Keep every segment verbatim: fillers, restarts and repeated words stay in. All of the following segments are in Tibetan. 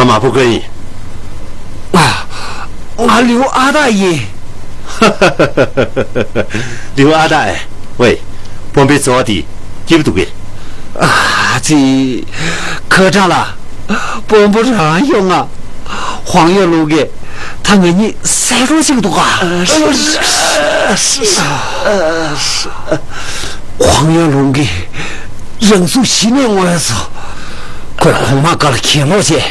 མ་ཕོ་ཀ་ཡིན། ང་ལིའུ་ཨ་སྟག་ཡིན། ལིའུ་ཨ་སྟག་ཨེ། ཝེ། དཔོན་པོའི་ཚོ་བ་དེ་སྐྱིད་པོ་འདུག་གས། ཨ་ཙི། ཁ་གྲག་ལ། དཔོན་པོ་རང་ཡོང་ང་། ཧོང་ཡོ་ལུང་གིས་ད་ང་གཉིས་ཟ་འགྲོ་ཅིག་འདུག་ག་ཧོང་ཡོ་ལུང་གིས་རང་ཚུགས་གཞི་ནས་ངོ་ཡོད་སོ། ཁོས་གོང་མ་སྒང་ལ་གྱེན་ལོག་བྱས།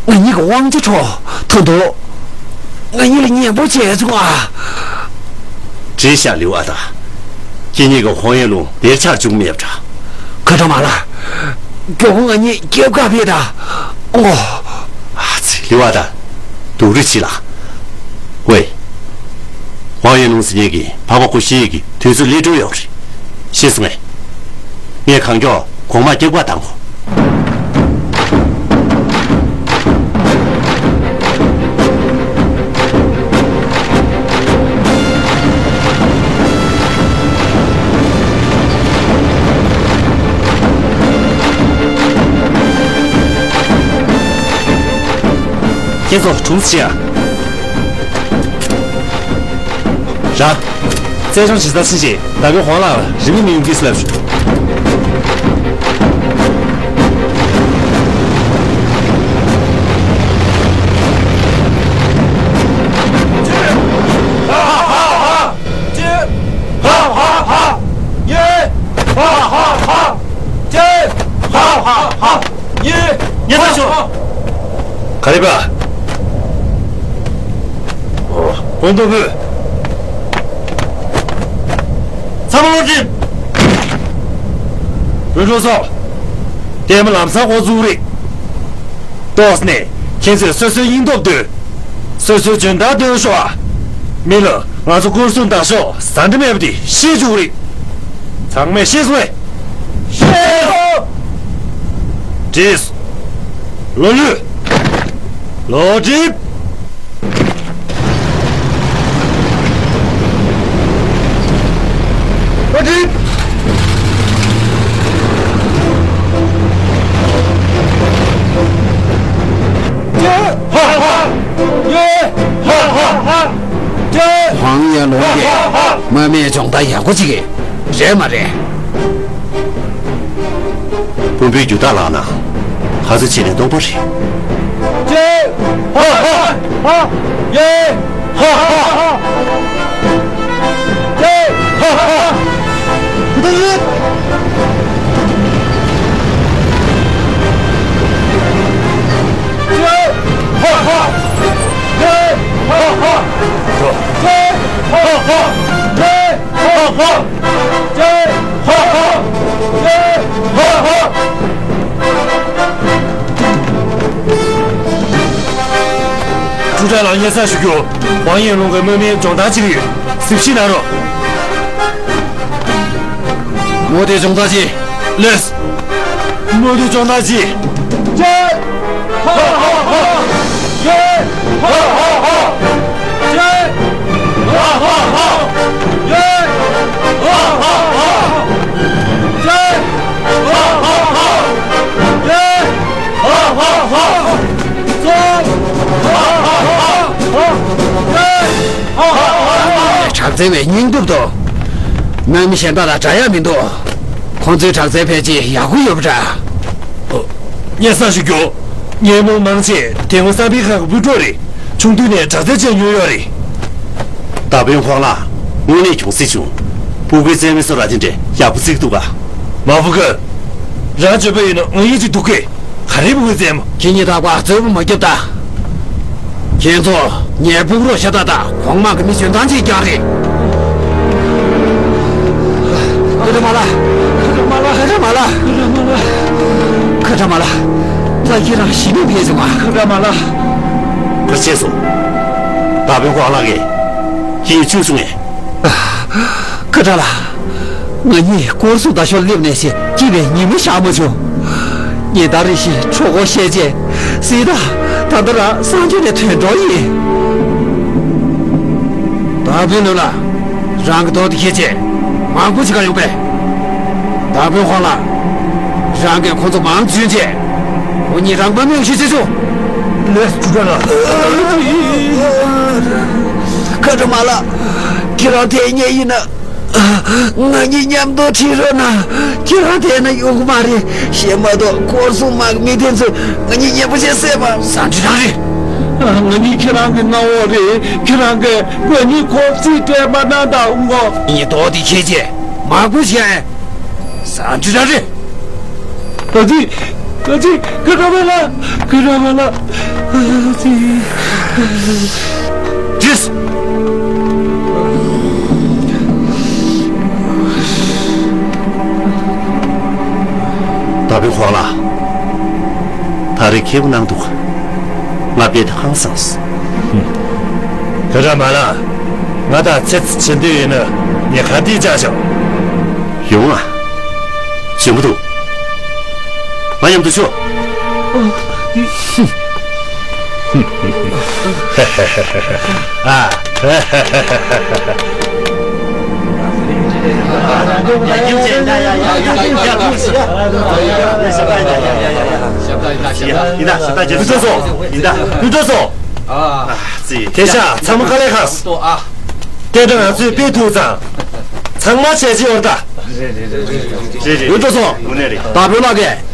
ང་གཉིས་ཀྱི་དབང་ཆ་འཕྲོག་ད་དུང་། ང་གཉིས་ལ་ཉན་པོ་བྱས་བྱུང་ཨ། བྲིས་ཤག་ལིའུ་ཨ་སྟག་ཁྱེད་གཉིས་ཀྱི་ཧོང་ཡོ་ལུང་དེར་ཆགས་བཅུག་མེད་པ་འདྲ། ཁ་གྲག་མ་ལགས། མགྱོགས་པོ་ང་གཉིས་རྒྱབ་ཁ་ཕེབས་དང་། ཨོ། ཨ་ཙི། ལིའུ་ཨ་སྟག་སྡུག་རུས་བྱེད་ལ། ཝེ། ཧོང་ཡོ་ལུང་ཟེར་མཁན་གྱི་ཕ་མ་ཁོ་ཤི་ཡས་ཀྱི་དུས་ཚོད་སླེབས་འགྲོ་ཡོད་རེད། ཤེས་སོང་ངས། ངས་གང་མགྱོགས་གོང་མ་སྐྱབས་ཁ་བཏང་གོ། ཁྱེད་ཚོ་གྲུམ་ཙམ་བྱེད་ཨ། ར། རྩལ་སྦྱོང་བྱེད་ས་ཕྱིན་རྗེས་ད་བོད་ཧོང་ལགས་ལ་རིན་མེད་མི་ཡོང་གི་ལབ་ཞུ། ཉེ་ས་ཤོག་ག་རེ་པ། ཨོ། སྤོན་ཏོ་བུ། ཚང་མ་བློ་སྒྲིམ། བུ་ཕྲུག་ཚོ། ལྟད་མོ་ལམ་སང་འགོ་བཙུགས་རེད། ཏོག་ཙམ་ནས་ཁྱེད་ཚོས་སོ་སོའི་སྙིང་སྟོབས་འདོན། སོ་སོའི་འཇོན་ཐང་འདོན་ཤོག་ཨ། མི་ལ་ང་ཚོ་སྐོར་སྲུང་ལྟ་ཞོག་ཟ་འདྲ་མེད་པ་དེ་ཤེས་བཅུག་རེད། ཚང་མས་ཤེས་སོང་ངས། ཤེས་སོང་། བྲིས། ལོ་ལུས། ལོ་སྒྲིབ། ལོ་སྒྲིབ། ཧ་ཧ། ཧ་ཧ་ཧ། ཧོང་ཡོ་ལུང་གིས་དམག་མིའི་སྦྱོང་བརྡར་ཡག་པོ་ཅིག་རེད་མ་རེད། དཔོན་པོའི་རྒྱུ་དག་ལགས་ན་ག་ཚོད་བྱས་ནས་སྟོང་པ་རེད། ཧ་ཧ་ཧ། ཧ་ཧ་ཧ། ཀྲུའུ་ཀྲང་ལགས་སྙན་སེང་ཞུ་རྒྱུ། ཧོང་ཡོ་ལུང་གི་དམག་མིའི་སྦྱོང་བརྡར་བྱེད་ཀྱི་ཡོད། གཟིམ་ཞིག་གནང་རོགས། མོ་དེ་སྦྱོང་བརྡར་གྱིས། ལགས། མོ་དེ་སྦྱོང་བརྡར་གྱིས། ཅེ། ཧ་ཧ་ཧ། ཡེ། ཧ་ཧ་ཧ། ཅེ། ཧ་ཧ་ཧ། ཡེ། ཧ་ཧ་ཧ། ཅེ། ཧ་ཧ་ཧ། ཡེ། ཧ་ཧ་ཧ། ཙོ། ཧ་ཧ་ཧ། ཅེ། ཧ་ཧ་ཧ། དྲག་རྩལ་བའི་སྙིང་སྟོབས་དང་། དམག་མི་གཞན་དག་དང་འདྲ་ཡ་མི་འདུག་ཁོང་ཚོའི་དྲག་རྩལ་ཕལ་ཆེར་ཡག་པོ་ཡོད་པ་འདྲ། སྙན་སེང་ཞུ་རྒྱུ། ངའི་རྨོ་མང་ཆེ་དེ་སྔོན་གསར་སྤེལ་ཁང་གི་སྤུན་གྲོགས་རེད། ཆུང་དུས་ནས་དྲག་རྩལ་བྱས་མྱོང་ཡོད་རེད། ད་བོན་ཁོང་ལ་དངོས་གནས་གྱོང་གཟིགས་བྱུང་། སྤུ་གུའི་རྩེད་མོ་སོ་ར་དེ་འདྲས་ཡག་པོ་རྩེ་གི་འདུག་ག་མ་བུ་གི། རང་བརྗོད་པ་ཡིན་ན་ང་ཡིད་ཀྱི་འདུག་གས། ག་རེ་སྤུ་གུའི་རྩེད་མོ། ཁྱེད་གཉིས་རྟག་པར་རྩོད་པ་མ་རྒྱབ་ད། ཁྱེད་ཚོ་ངའི་ཕུག་རོགས་ཤ་སྟག་དང་གོང་མ་གི་མི་འཇོན་ཐང་ཅན་རྐྱང་རེད། ཁ་བྲལ་མ་ལགས། ཁ་བྲལ་མ་ལགས། ཁ་བྲལ་མ་ལགས། ད་ཁྱེད་རང་ཞི་ནས་ཕེབས་སོང་ང་། ཁ་བྲལ་མ་ལགས། ཁ་ཆེ་སོང་། ད་བོན་ཁོང་ལགས་ཀྱིས་ཁྱེད་གཅུས་སོང་ངས། ཁ་བྲལ་ལགས། ང་གཉིས་སྐོར་སྲུང་ལྟ་ཞོར་སླེབས་ནས་བྱས་སྐྱིད་པའི་ཉི་མ་ཤར་མ་བྱུང་། ཉིན་ལྟར་རེ་བཞིན་གྲོད་ཁོག་བཤལ་རྗེས་གཟིགས་དང་། ད་ལྟ་རང་གསང་སྤྱོད་ནས་ཐོན་འགྲོ་ཡིན། ད་བོན་ལུ་ལ་རང་གི་རྡོག་དེ་ཁྱེར་རྗེས་མང་པོ་ཅིག་ག་ཡོང་པས། ད་བོན་ཁོང་ལ་རང་གིས་ཁོང་ཚོ་མང་བྱོན་རྗེས་ ཁོ་གཉིས་རང་དབང་མེད་ཞིག་བྱེད་ཆོག་ལས་ཅུ་ཀྲ་ལ། ཁ་ཏྲ་མ་ལགས། ཁྱེད་རང་དེ་ཉེ་ཡིན་ན། ང་གཉིས་མཉམ་དུ་ཁྲིད་རོགས་གནང་། ཁྱེད་རང་དེ་ན་ཡོང་གི་མ་རེད། གཞན་མ་གཏོགས་ཁོར་སྲུང་དམག་གི་མི་དེ་ཚོས་ང་གཉིས་ཉེ་པོ་བྱས་བསད་པ། ཟ་འདྲི་རང་རེད། ང་གཉིས་ཁྱེད་རང་གི་མནའ་འོག་རེད། ཁྱེད་རང་གིས་ང་གཉིས་ཁོ་རྩིས་སྤྲད་མ་གནང་དང་ངོ་། ངས་རྡོག་དེ་ཁྱེད་ཀྱིས་མ་དགོས་བྱས། ཟ་འདྲི་རང་རེད། ད་ཅི། ད་ཅི། ཁ་ཏྲ་མ་ལགས། ཁ་ཏྲ་མ་ལགས། ཅི། ད་བུ་ཁོང་ལ། ད་རེས་ཁེ་པོ་གནང་འདུག་ང་དཔེ་ད་ཧང་སངས། ཁ་ཏྲ་མ་ལགས། ང་དང་ཚེ་ཚེ་འདི་ཡིན་ན་ཉེ་ཁ་འདི་བཅག་ཤོག་ཡོང་ཨ། བྱེད་མི་འདུག་ང་མཉམ་དུ་ཤོག་ཨ། ཡིན་ད། ཡིན་ད། ཡིན་ད། ཡིན་ད། ཨ། ཙི། དེ་ཤ་ཚང་མ་དཀའ་ལས་ཁག་ཏོ་ཨ། དེ་འདྲ་ང་ཚོས་དཔེ་ཐུག་ཙང་། ཚང་མ་བྱས་རྗེས་ཡོད་ད། རེད་རེད། ཡོད་དོ་སོང་། དངོས་གནས་རེད། ད་བོད་ལགས་ཀྱིས།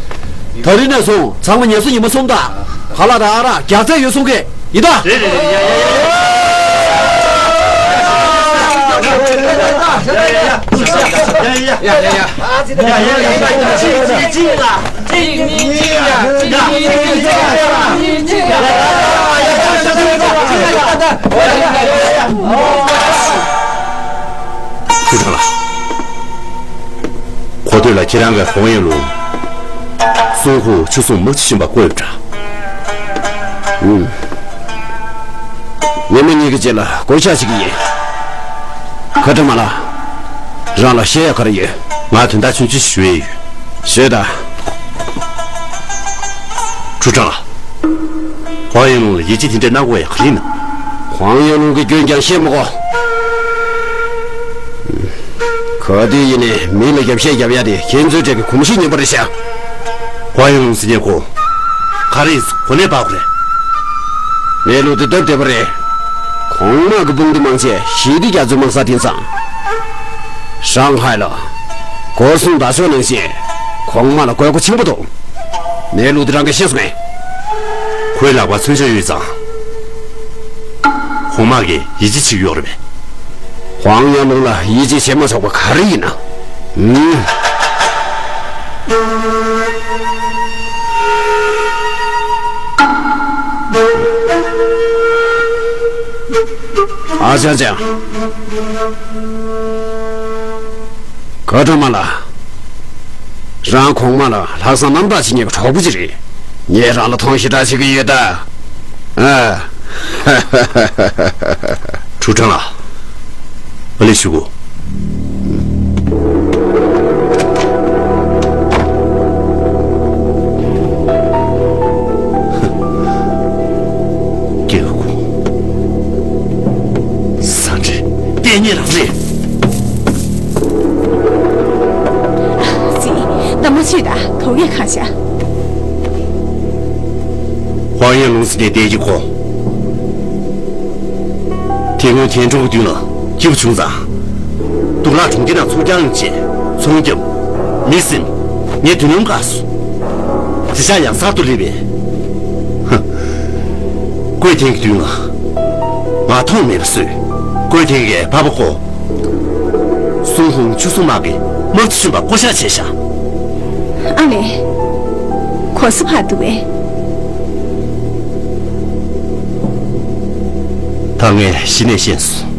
ད་རིང་ནས་བཟུང་ཚང་མ་ངལ་གསོ་ཉི་མ་གསུམ་དང་། ཁ་ལག་དང་ཨ་རག་རྒྱག་རྩིས་ཡོད་གསུང་གི། ཡིན་ད། རེད་རེད་རེད། ཡ་ཡ་ཡ་ཡ། ཁུ་ཁྲང་ལགས། གོ་ཐོས་ལ་ཁྱེད་རང་གིས་ཧོང་ཡན་ལུང་། སུན་ཧུང་ཕྱུགས་ཟོག་དམག་སྤྱི་བྱོན་པ་བསྐོས་ཡོད་འདྲ། ཨུམ། ཉི་མ་གཉིས་ཀྱི་རྗེས་ལ་བསྐོ་བཞག་བྱེད་ཀྱི་ཡིན། ཁ་ཏྲ་མ་ལགས། རང་ལ་བཤད་ཡ་ག་རེ་ཡོད། ང་དོན་དག་ཆུང་ཆུང་ཞུ་ཡས་ཡོད། ཤོད་ད། ཁྲུ་ཁྲང་ལགས། ཧོང་ཡན་ལུང་ལ་ཡིད་ཆེས་དེ་འདྲ་གནང་དགོས་ཡ་ག་རེ་ཡིན་ནམ། ཧོང་ཡན་ལུང་གི་སྐྱོན་ཀྱང་བཤད་མི་དགོས། ག་དུས་ཡིན་ནའི་མི་ལ་རྒྱབ་བཤད་རྒྱབ་ཡ་དེ་ཁྱེད་ཚོའི་གྲས་ཀྱི་གོམས་གཤིས་ངན་པ་རེད་ཤག་ཧོང་ཡན་ལུང་ཟེར་མཁན་ཁོ། ག་རེ་ཡིན་གོ་གནས་སྤར་དགོས་རེད། གནས་ལུགས་དེ་སྟབས་བདེ་པོ་རེད། གོང་དམག་གི་དཔུང་སྡེ་མང་ཆེ་ཞི་བདེ་རྒྱ་མཚོའི་དམག་ས་དེང་སང་། ཧྲང་ཧའེ་ལ་སྐོར་སྲུང་བདག་སྐྱོང་ནང་བཞིན་གོང་དམག་ལ་དགོས་མཁོ་ཆེན་པོ་འདུག་གནས་ལུགས་འདི་རང་གིས་ཤེས་སོང་ངས། ཁོའི་ལག་པར་མཚོན་ཆ་ཡོད་ཙང་། གོང་དམག་གིས་ཡིད་ཆེས་བྱེད་ཀྱི་ཡོད་རེད་པས། ཧོང་ཡན་ལུང་ལ་ཡིད་ཆེས་བྱེད་མ་ཆོག་པ་ག་རེ་ཡིན་ན། ཨུམ། ཨ་ཅང་ཅང་། ཁ་ཏྲ་མ་ལགས། རང་གོང་མ་ལ་ལྷག་བསམ་རྣམ་དག་བྱེད་མཁན་གྱི་གྲོགས་པོ་ཅིག་རེད། ངས་རང་ལ་མཐོང་ཞེ་དྲག་བྱེད་ཀྱི་ཡོད་ད། ཨ། ཁྲུ་ཁྲང་ལགས། ཨ་ལེ་ཞུ་གོ། སྐྱེ་དགུ། ཟ་འདྲེ། གཏན་ཉེ་རང་རེད། ཙི། ད་མ་ཚོད་ད་དོགས་ཡས་ཁ་ཤ། ཧོང་ཡན་ལུང་ཟེར་ནས་བསྡད་ཀྱི་ཁོ། དེ་སྔོན་ཐན་ཀྲུང་གི་མདུན་ལ་སྐྱིད་པོ་བྱུང་ཙང་། དུག་ལག་གྲོང་ཁྱེར་ནང་ཚོང་རྐྱང་ཡོང་བྱས་ཚོང་བརྒྱབ། མི་ཟིན། ངས་མདུན་ལམ་བཀག་སོང་། དེ་ཤག་ཡང་གསར་དུ་སླེབས་པས། ཧ། ཀོས་ཐེན་གྱི་མདུན་ལ་ང་མཐོང་མེད་པ་བཟོས། ཀོས་ཐེན་གྱིས་ཕ་པ་ཁོ། སུན་ཧུང་ཆུ་སྲུང་དམག་གི་དམག་སྤྱི་བྱོན་པ་བསྐོ་བཞག་བྱས་ཤག་ཨ་ལས། གོ་ས་ཕར་འདུག་པས། ད་ངས་གཞི་ནས་ཤེས་སོང་།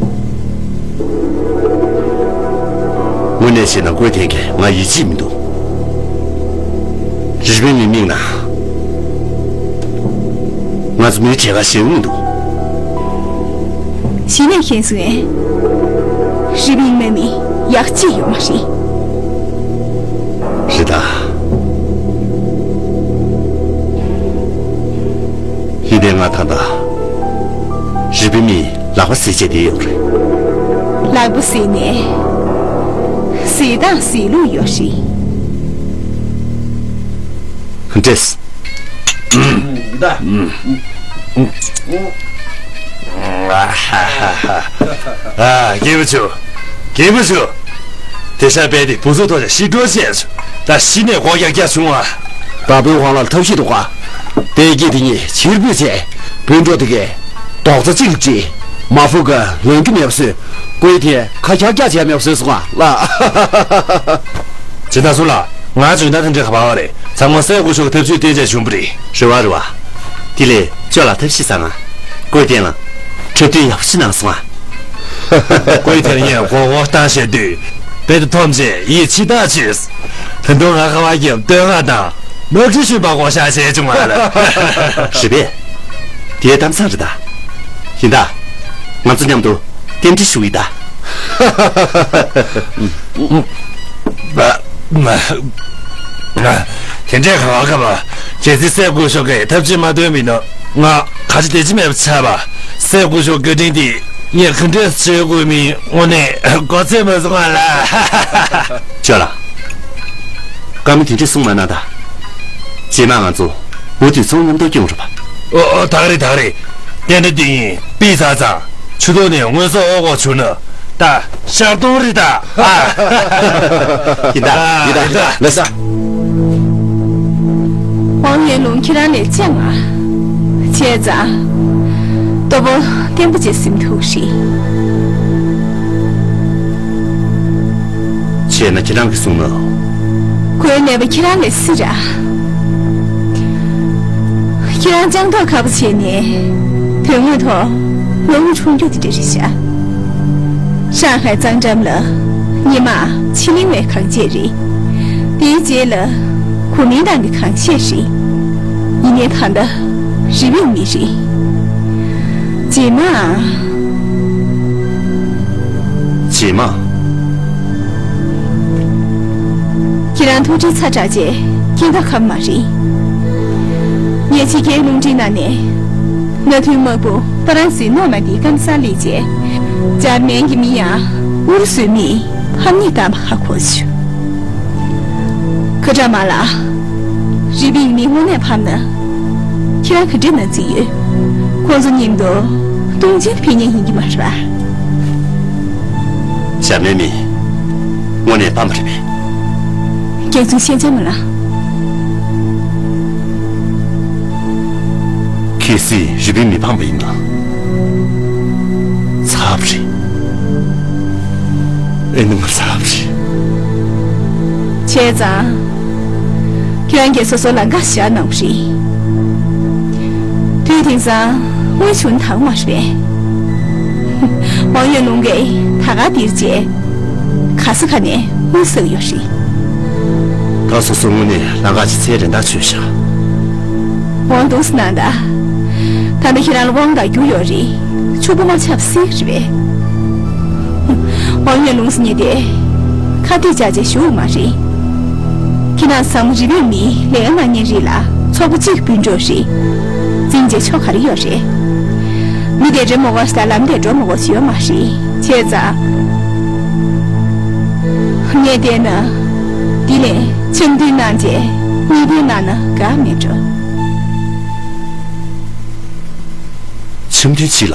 དངོས་གནས་བཤད་ན་ཀོས་ཐེན་གྱིས་ང་ཡིད་ཆེས་མི་འདུག་རི་པིན་མི་མིག་ན། ང་ཚོ་མི་གྲས་ཁ་ཤས་ཡོང་གི་འདུག་གཞི་ནས་ཤེས་སོང་ངས། རི་པིན་མི་མིག་ཡག་ཅིག་ཡོད་མ་རེད། རེད་ད། ཡིན་ནའི་ང་ད་ལྟ་རི་པིན་མིས་ལག་པ་བཟེད་བྱས་བསྡད་ཡོད་རེད། ལག་པ་བཟེད་ནས་བཟེད་སྟངས་བཟེད་ལུགས་ཡོད་རེད། འདྲེས། ད། ཨ། རྒྱལ་པོ་མཆོག་རྒྱལ་པོ་མཆོག་དེ་ཤ་བས་ཏེ་བུ་ཚོ་ཐོག་ཅག་ཤི་འགྲོ་བྱས་སོ། ད་ཤི་ནས་སྒོ་རྒྱག་རྒྱག་བྱུང་བ། ད་བོད་དབང་ལ་ཐབས་ཤེས་འདུག་ག་དེ་སྐྱིད་དེ་ཉིད་ཕྱིར་འབུད་བྱས། བོད་འགྲོ་དེ་གས་རྡོག་རྩ་གཅིག་བྱས། མ་ཕུ་ག་ལོན་གི་མེད་པ་བཟོས། ཀོའི་ཐེ་ཁ་ཁྱག་རྒྱག་བྱས་མེད་པ་བཟོས་སོང་ང་ལ། ཇི་ལྟར་སོང་ལ། ང་ཇོན་ཏན་ཐེན་ཁྲེ་ཁ་པར་བ་རེད། ཚང་མ་སྲས་སྐུ་ཞབས་ཐབས་ཇུས་བསྟན་བྱས་བྱུང་བ་རེད། རེད་བ་རེད་བ། དེ་ལས་ཅོ་ལ་ཐབས་ཤེས་བཟང་ང་། ཀོའི་ཐེ་ལ་འཁྲབ་སྟོན་ཡག་པོ་ཞིག་གནང་སོང་ང་། ཀོའི་ཐེ་ཡང་མགོ་སྐོར་བཏང་བྱས་དུས། དཔེ་དེ་མཐོང་རྗེས་ཡིད་ཆེས་ཐག་ཆོད། ད་དུང་ང་ཁ་བ་རྒྱབ་བསྟོད་བསྔགས་དང་། ནོར་འཁྲུལ་ཞུས་པ་བགོ་བཤའ་བྱས་བྱུང་བ་ལ། རེད་པས། དེའི་གཏམ་བཟང་རེད་ད། ཡིན་ད། ང་ཚོ་མཉམ་དུ་རྟེན་འབྲེལ་ཞུ་ཡི་ད། དེ་འདྲའི་ག་བ་ག་བ། རྗེ་བཙུན་སྲས་སྐུ་ཞབས་ཀྱིས་ཐབས་ཇུས་མ་སྟོན་པ་ཡིན་ན། ང་ག་ཅི་བདེ་ཅི་མེད་པ་ཆགས་པ། སྲས་སྐུ་ཞབས་བཀའ་དྲིན་དེ་ངས་ག་འདྲས་བྱེད་དགོས་མིན་དངོས་གནས་མགོ་ཚོད་མ་སོང་བ་ལ། ཅོ་ལགས། བཀའ་མོལ་དེ་འདྲས་གསུང་མ་གནང་ད། རྗེས་མ་ང་ཚོ་འུ་དུས་ཚང་མཉམ་དུ་སྐྱོང་རོགས་པ། ཨོ་ཨོ་ད་ག་རེད་ད་ག་རེད། རྟེན་འབྲེལ་འདི་ཡིན་པི་ཚ་ཚང་། ཆུ་ཐོག་ནས་དངོས་ཟོག་འོག་གོ་བྱུང་ན། ད་ཤར་གཏོང་རེད་ད། ཨ། ཡིན་ད་ཡིན་ད་ལགས་སོ། ཝང་ཡོན་ལུང་ཁྱེད་རང་ལས་ཅང་ང་བྱས་ཙང་། ལྟོ་ཕོ་བརྟན་པོ་བྱས་ཟིན་ཐུག་ཤིག་བྱས་ན་ཁྱེད་རང་གིས་གསུངས་ན། ཁོའི་ནད་པ་ཁྱེད་རང་ལས་སྲིད་ར། ཁྱེད་རང་སྤྱང་མདོག་ཁ་པོ་བྱས་ནས་དོན་དངོས་ཐོག་བློ་ངོ་ཆུང་རྒྱུ་དེ་འདྲ་རེད་ཤག་ཧྲང་ཧའེ་གཙང་འགྲམ་ལ་སྔོན་མ་ཕྱི་གླིང་བའི་གངས་ཆས་རེད། དེའི་རྗེས་ལ་གོ་མིན་ཏང་གི་གངས་ཆས་རེད། ཡིན་ནའི་ད་ལྟ་རི་བོའི་མི་རེད། རྗེས་མ། རྗེས་མ། ཁྱེད་རང་ཐུགས་ཁྲལ་ཚ་དྲགས་བྱས་སྐྱེ་འདོད་ཁམས་མ་རེད། ངས་ཕྱི་རྒྱལ་རླུང་འཕྲིན་ནང་ནས་མནའ་མཐུན་དམག་དཔུང་ཧྥ་རན་སིའི་ནོར་མ་འདིའི་སྐམ་སར་སླེབས་རྗེས། འཇར་མན་གྱི་མི་ཡང་ཨུ་རུ་སུའི་མིས་ཕམ་ཉེས་བཏང་བ་ཧ་གོ་བྱུང་། ཁ་ཏྲ་མ་ལགས། རི་པིན་མི་དངོས་གནས་ཕམ་ན། ཁྱེད་རང་ག་འདྲས་ན་རྩིས་ཡོད། ཁོང་ཚོ་མཉམ་དུ་སྟོང་ཆེན་འཕེན་མཁན་ཡིན་གྱི་མ་རེད་པ། འཇར་མན་མི་དངོས་གནས་ཕམ་པ་རེད་པས། སྐྱག་རྫུན་བཤད་བྱ་མ་ལ། གལ་སྲིད་རི་པིན་མི་ཕམ་པ་ཡིན་ན། ཚར་བ་རེད། ཨེ་ནི་ང་ཚར་བ་རེད། བྱས་ཙང་། ཁྱེད་རང་གིས་སོ་སོ་ལ་འགའ་བཞག་གནང་བ་རེད། དུས་དེང་སང་དངུལ་བྱུང་དང་མ་རེད་པས། ཝང་ཡོན་ལུང་གིས་ད་ག་འདིར་བྱས། ག་ས་ག་ནས་དངུལ་བསགས་ཡོད་རེད། ད་སོ་སོ་དངོས་གནས་ལམ་ཁ་ཅིག་འཚོལ་རན་ཐག་ཆོད་ཤག་ཝང་འདུག་སེ་གནང་ད། ད་ལྟ་ཁྱེད་རང་ལ་དབང་དང་རྒྱུ་ཡོད་རེད། ཕྱུག་པོ་མ་ཆགས་སྲིད་རེད་པས། དབང་ཡོད་ལུང་ཟེར་མཁན་དེ། ཁ་གཏད་བཅག་བྱས་བཞུགས་མ་རེད། ཁྱེད་རང་ཚང་མ་རི་བོའི་མིའི་ལས་ཀ་གནང་མཁན་རེད་ལ་ཚོགས་པ་གཅིག་སྤུན་གྲོགས་རེད། འཛིང་བྱས་ཆོ་ག་རེ་ཡོད་རེད། མི་དེ་རེ་མོ་གོ་ཞིག་དང་ལམ་དེ་འགྲོ་མོ་གོ་ཞིག་ཡོད་མ་རེད། བྱས་ཙང་། ངས་བལྟས་ན། འདི་ལས་འཆམ་མཐུན་གནང་རྗེས་གཉིས་ཕན་གནང་ན་དགའ་མེད་འགྲོ། འཆམ་མཐུན་ཅི་ལ།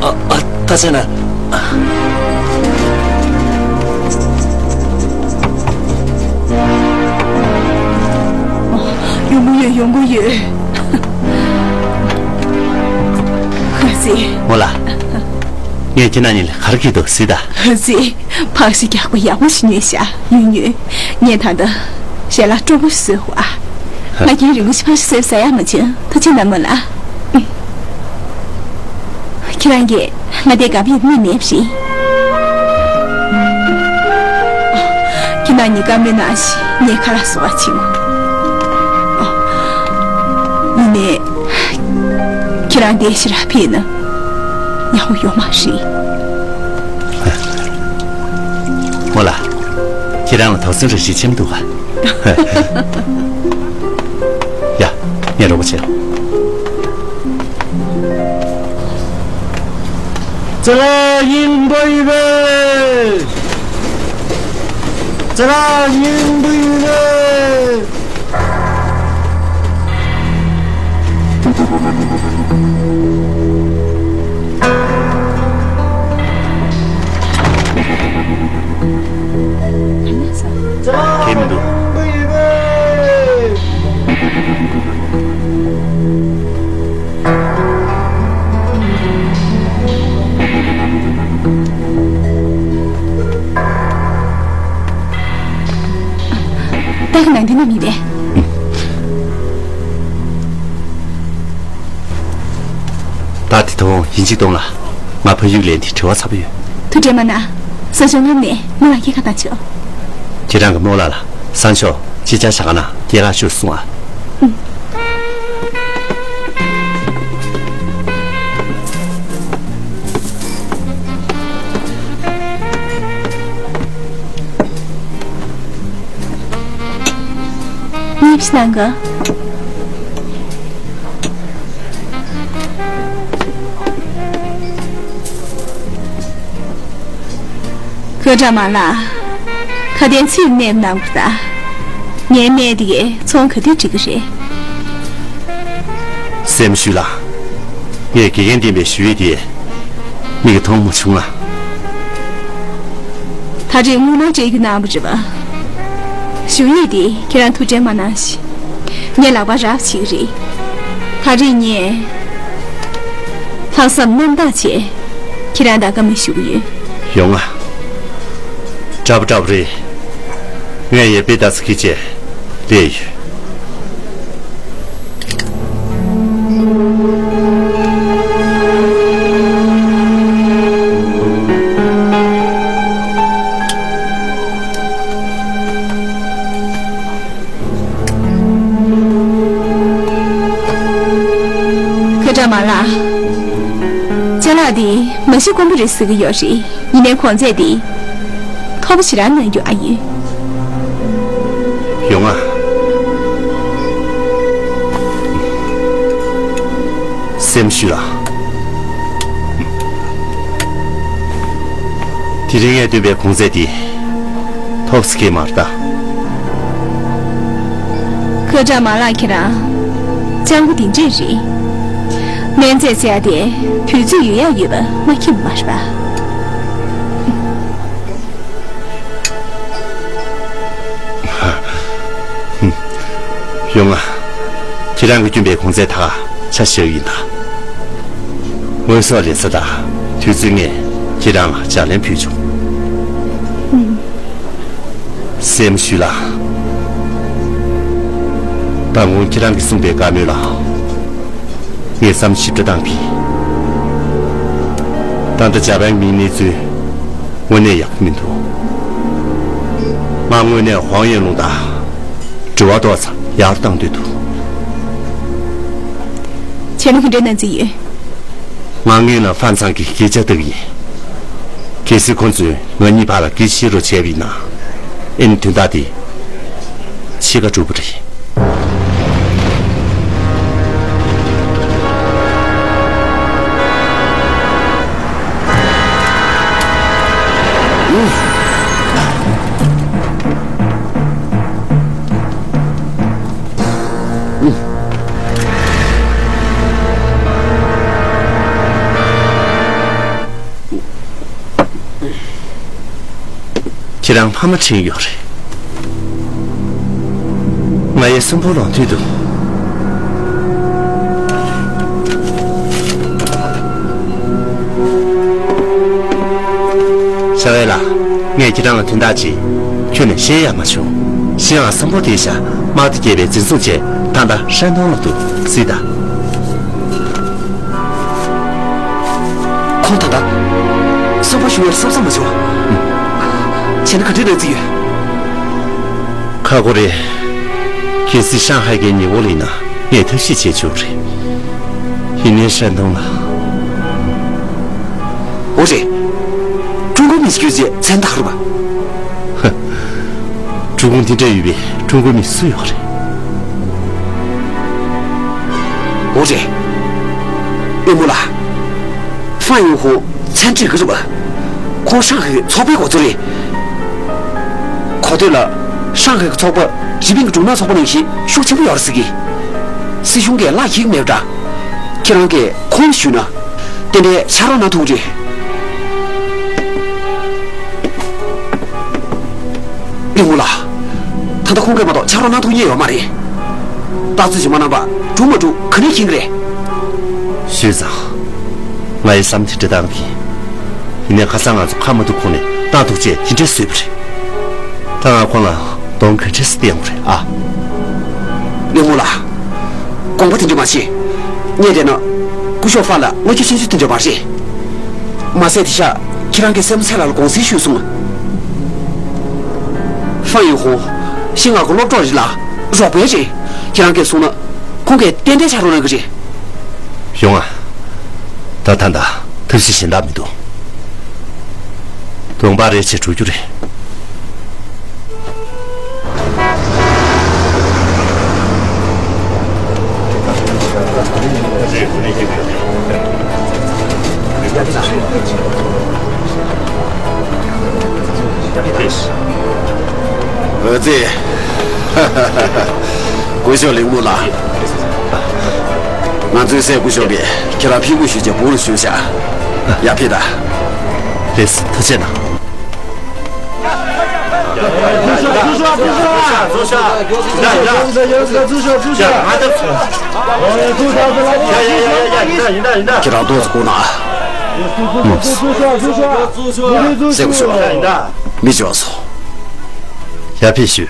ཨ་ཨ་ད་བྱས་ན། ཡོང་གི་ཡོད་ཡོང་གི་ཡོད། ཧ་ཙི། མོ་ལ། ངས་ཁྱེད་རྣམ་གཉིས་ལ་ག་རེ་བྱེད་འདུག་ཟེར་ད། ཧ་ཙི། ཕག་ཤི་རྒྱགས་པ་ཡག་པོ་ཞིག་ཉོས་ཤག་ཉོས་ཉོས། ངས་ད་ལྟ་ཞལ་ལག་སྤྲོ་པོ་ཞིག་བཟོས་ཧ། ང་རྒྱུན་རིང་པོ་ཞིག་ཕག་ཤི་བཟས་ཟ་ཡག་མ་བྱུང་། ཐུགས་རྗེ་གནང་མོ་ལ། ཁྱེད་རང་གིས་ང་དེ་དགའ་པོ་ཡོད་མིན་མེད་པ་རེད། ཁྱེད་རང་གཉིས་བཀའ་མོལ་གནང་ཞིག་ངས་ཁ་ལག་བཟོ་བར་ཕྱིན། ཡིན་ནའི། ཁྱེད་རང་དེ་ཕྱིར་ཕེབས་ན་ཡག་པོ་ཡོད་མ་རེད། མོ་ལ། ཁྱེད་རང་ལ་དོགས་ཟོན་རེ་ཞིག་ཆེན་འདུག་ག་ཡ། ངས་རོགས་པ་བྱེད། ཙི་ལ་སྙིང་པོ་ཡོད་པས། ཙི་ལ་སྙིང་པོ་ཡོད་པས། ཁྱེད་མི་འདུག་ད་ག་ནང་དེ་ནས་མི་བས། ད་དེ་ཐོང་ཡིན་གཅིག་གཏོང་ལ། ང་ཕ་ཡུལ་ལན་དེ་དྲི་བ་ཚ་པོ་ཡོད། ཐུགས་ཁྲལ་མ་གནང་། ས་ཞོག་ངམ་ནས་མི་ལ་སྐྱེལ་ཁ་བཏང་ཆོག་ཁྱེད་རང་གི་རྨོ་ལགས་ལ་ས་ཞོག་ཅི་ཆ་ཞག་ན་སྐྱེལ་ཁ་ཤོར་སོང་ཨ། ཉིབ་སྣང་ག་ཁོས་འདྲ་མ་ལ། ཁ་དན་ཚིག་གནས་གནང་དགོས་ད། ངའི་སྨན་དེ་གས་ཚོང་ག་དུས་འགྲིག་གི་རེད། སེམས་ཞུས་ལ། ངས་དགེ་རྒན་འདེམས་པའི་ཞུ་ཡིག་དེ་མིག་གིས་མཐོང་མ་བྱུང་ང་། ད་རེས་དངུལ་ནང་སྤྲད་རྒྱུ་གནང་བ་རེད་པ། ཞུ་ཡིག་དེ་ཁྱེད་རང་ཐུགས་ཁྲལ་མ་གནང་ཞིག་ངས་ལག་པ་རག་བྱེད་ཀྱི་རེད། ད་རེས་ངས་ལྷག་བསམ་རྣམ་དག་བྱས་ཁྱེད་རང་དང་བཀའ་མོལ་ཞུ་གི་ཡོད། ཡོང་ང་། འདྲ་པོ་འདྲ་པོ་རེད། ངས་ཡས་པེ་ད་སི་ཁི་ཅེ་ལས་ཡོད། ཁོས་འདྲ་མ་ལ། ཅ་ལག་འདི་མ་གཞི་དཀོན་པོ་རེད་ཟེར་གི་ཡོད་རེད། ཡིན་ནའི་གོང་ཚད་འདི་མཐོ་པོ་ཞེ་དྲག་གནང་རྒྱུ་ཨ་ཡོད། ཡོང་ང་། སེམས་ཞུ་ལ། དེ་རིང་ངས་བཏོན་པའི་གོང་ཚད་འདི་ཐོབ་སི་ཀེ་མར་ད། ཁོས་འདྲ་མ་ལ་ཁྱེད་རང་སྤྱང་པོ་དེ་འདྲས་རེད། སྨན་རྫས་བཙལ་ཡ་དེ་དུས་ཚོད་ཡོད་ཡ་ཡོད་པ་མ་ཁྱིམ་མ་རེད་པ། ཡོང་ང་། ཁྱེད་རང་གིས་བསྐྱོན་པའི་གོང་ཚད་ད་ག་ཆ་བཞག་ཡིན་ད། དངོས་ཟོག་ལེན་ས་དང་དུས་ཚོད་ངས་ཁྱེད་རང་ལ་ལྗགས་ལན་ཕུལ་བྱུང་། སེམས་ཞུས་ལ། མདང་དགོང་ཁྱེད་རང་གིས་གསུངས་པའི་བཀའ་མོལ་ལ། ངས་བསམ་ཞིབ་ཕྲ་བཏང་གི། ད་ལྟ་འཇར་པན་མིའི་གནས་ཚུལ་དངོས་གནས་ཡག་པོ་མི་འདུག་ང་དངོས་གནས་ཧོང་ཡན་ལུང་དང་འབྲེལ་བ་ཏོག་ཙམ་ཡག་རུ་བཏང་འདོད་འདུག་བྱས་ན་ག་འདྲའི་གནང་རྩིས་ཡོད། ང་སྔོན་ལ་ཧྥན་ཚང་གི་སྐད་ཆ་ལྟ་གི་ཡིན། གལ་སྲིད་ཁོང་ཚོས་ང་གཉིས་བར་ལ་སྐད་ཆ་བཤད་རོགས་བྱས་པ་ཡིན་ན། ཨེ་ནི་དོན་དག་དེ་ཕྱེད་ཀ་འགྲུབ་པ་རེད། ཁྱེད་རང་ཕ་མ་དྲན་ཡོད་རེད། ང་ཡི་གསོན་པོ་ལོངས་སྤྱོད་དུ། ཤ་བའི་ལགས། ངས་ཁྱེད་རང་ལ་དོན་དག་ཅིག་ཁྱོན་ནས་བཤད་ཡ་མ་བྱུང་། གཞན་ཡང་གསོན་པོ་དེའི་ཤ་དམག་སྡེ་བརྒྱད་པས་འཛིན་བཟུང་བྱས་ད་ལྟ་ཧྲན་ཏུང་ལ་འདུག་སྲིད་ད། ཁོང་ད་ལྟ་གསོན་པོ་ཞུ་བའི་བསམ་བསམ་མ་བྱུང་། བྱས་ན་ག་འདྲའི་གནང་རྩིས་ཡོད། ཁག་པོ་རེད། གལ་སྲིད་ཤང་ཧའེ་གི་ཉེ་འཁོར་ལ་ཡིན་ན་ངས་ཐབས་ཤེས་བྱེད་ཆོག་རེད། ཡིན་ནའི་ཧྲན་ཏུང་ལ། འོ་རེད། ཀྲུང་གོའི་མི་སྐྱོད་ཅེས་མཚན་རྟགས་རེད་པ། ཀྲུང་གོ་འདི་འདྲ་ཡོད་པའི་ཀྲུང་གོའི་མི་སུ་ཡོད་རེད། འོ་རེད། ཨེ་མོ་ལགས། ཧྥན་ཡུང་ཧུང་། ཧན་ཀྲིག་གི་རེད་པ། ཁོང་ཧྲང་ཧའེ་ཚོགས་པའི་འགོ་གཙོ་རེད། གོ་ཐོས་ལ། ཧྲང་ཧའེ་གི་ཚོགས་པ་རི་པིན་གྱི་སྒྲུང་ནག་ཚོགས་པ་ནང་བཞིན་ཤུགས་ཆེན་པོ་ཡོད་རེད་ཟེར་གི། སྲིད་གཞུང་གིས་ལག་འཁྱེར་གི་མེད་པ་འདྲ། ཁྱེད་རང་གིས་ཁོང་ལ་ཞུས་ན། ཏན་ཏན་ཕྱག་རོགས་གནང་ཐུབ་ཀྱི་རེད། གླིང་མོ་ལགས། ད་ལྟ་ཁོང་གིས་མ་གཏོགས་ཕྱག་རོགས་གནང་ཐུབ་མཁན་ཡོད་མ་རེད། རྟགས་མཚན་ཅིག་མ་གནང་བར་སྒྲུང་མ་སྒྲུང་ག་ནས་མཁྱེན་གྱི་རེད། ཞུས་ཙང་། ང་ཡི་བསམ་ཚུལ་འདྲི་སྟངས་ཀྱིས། ཡིན་ནའི་ཁ་སང་ང་ཚོ་ཁ་མ་ཐུག་གོང་ནས་བཏང་ཐུག་ཅེས་དེ་འདྲས་བཟོས་པ་རེད། ད་ང་ཁོང་ལ་གདོང་ག་འདྲས་སེ་བསྟན་དགོས་རེད་ཨ། གླིང་མོ་ལགས། དགོངས་པ་དེ་འདྲ་མ་བྱེད། ངས་བལྟས་ན། སྐུ་ཞབས་ཧྥང་ལ་བློ་སྐྱེད་ཆེན་ཤོས་དེ་འདྲ་མ་རེད། མ་ཟད་དེང་སང་ཁྱེད་རང་གིས་སྲས་མོ་ཚེ་ལགས་ལ་དགོངས་སེལ་ཞུས་སོང་། ཧྥང་ཡུན་ཧུང་། ཤིན་ཧྭ་གི་སློབ་གྲོགས་རེད་ལ། རོགས་པ་རེད། ཁྱེད་རང་གིས་གསུངས་ན། ཁོང་གིས་ཏན་ཏན་ཕྱག་རོགས་གནང་གི་རེད། ཡོང་ང་། ད་ད་ད་ཐབས་ཤེས་གཞན་དག་མི་འདུག་གདོང་པ་རེ་བྱས་འགྲོ་རྒྱུ་རེད། འོད་ཟེར། སྐུ་ཞབས་གླིང་མོ་ལགས། ང་ཚོའི་སྲས་སྐུ་ཞབས་ཀྱིས་ཁྱེད་རང་ཕེབས་སྒུག་ཞུ་བྱས་སྦུག་ལ་བཞུགས་ཤག་ཡར་ཕེབས་དང་། ལགས་སོ། ཐུགས་རྗེ་གནང་། ཁྱེད་རང་ཏོག་ཙམ་སྒུག་གནང་། སྲས་སྐུ་ཞབས། མི་འབྱོར་སོང་། ཡར་ཕེབས་ཞུ།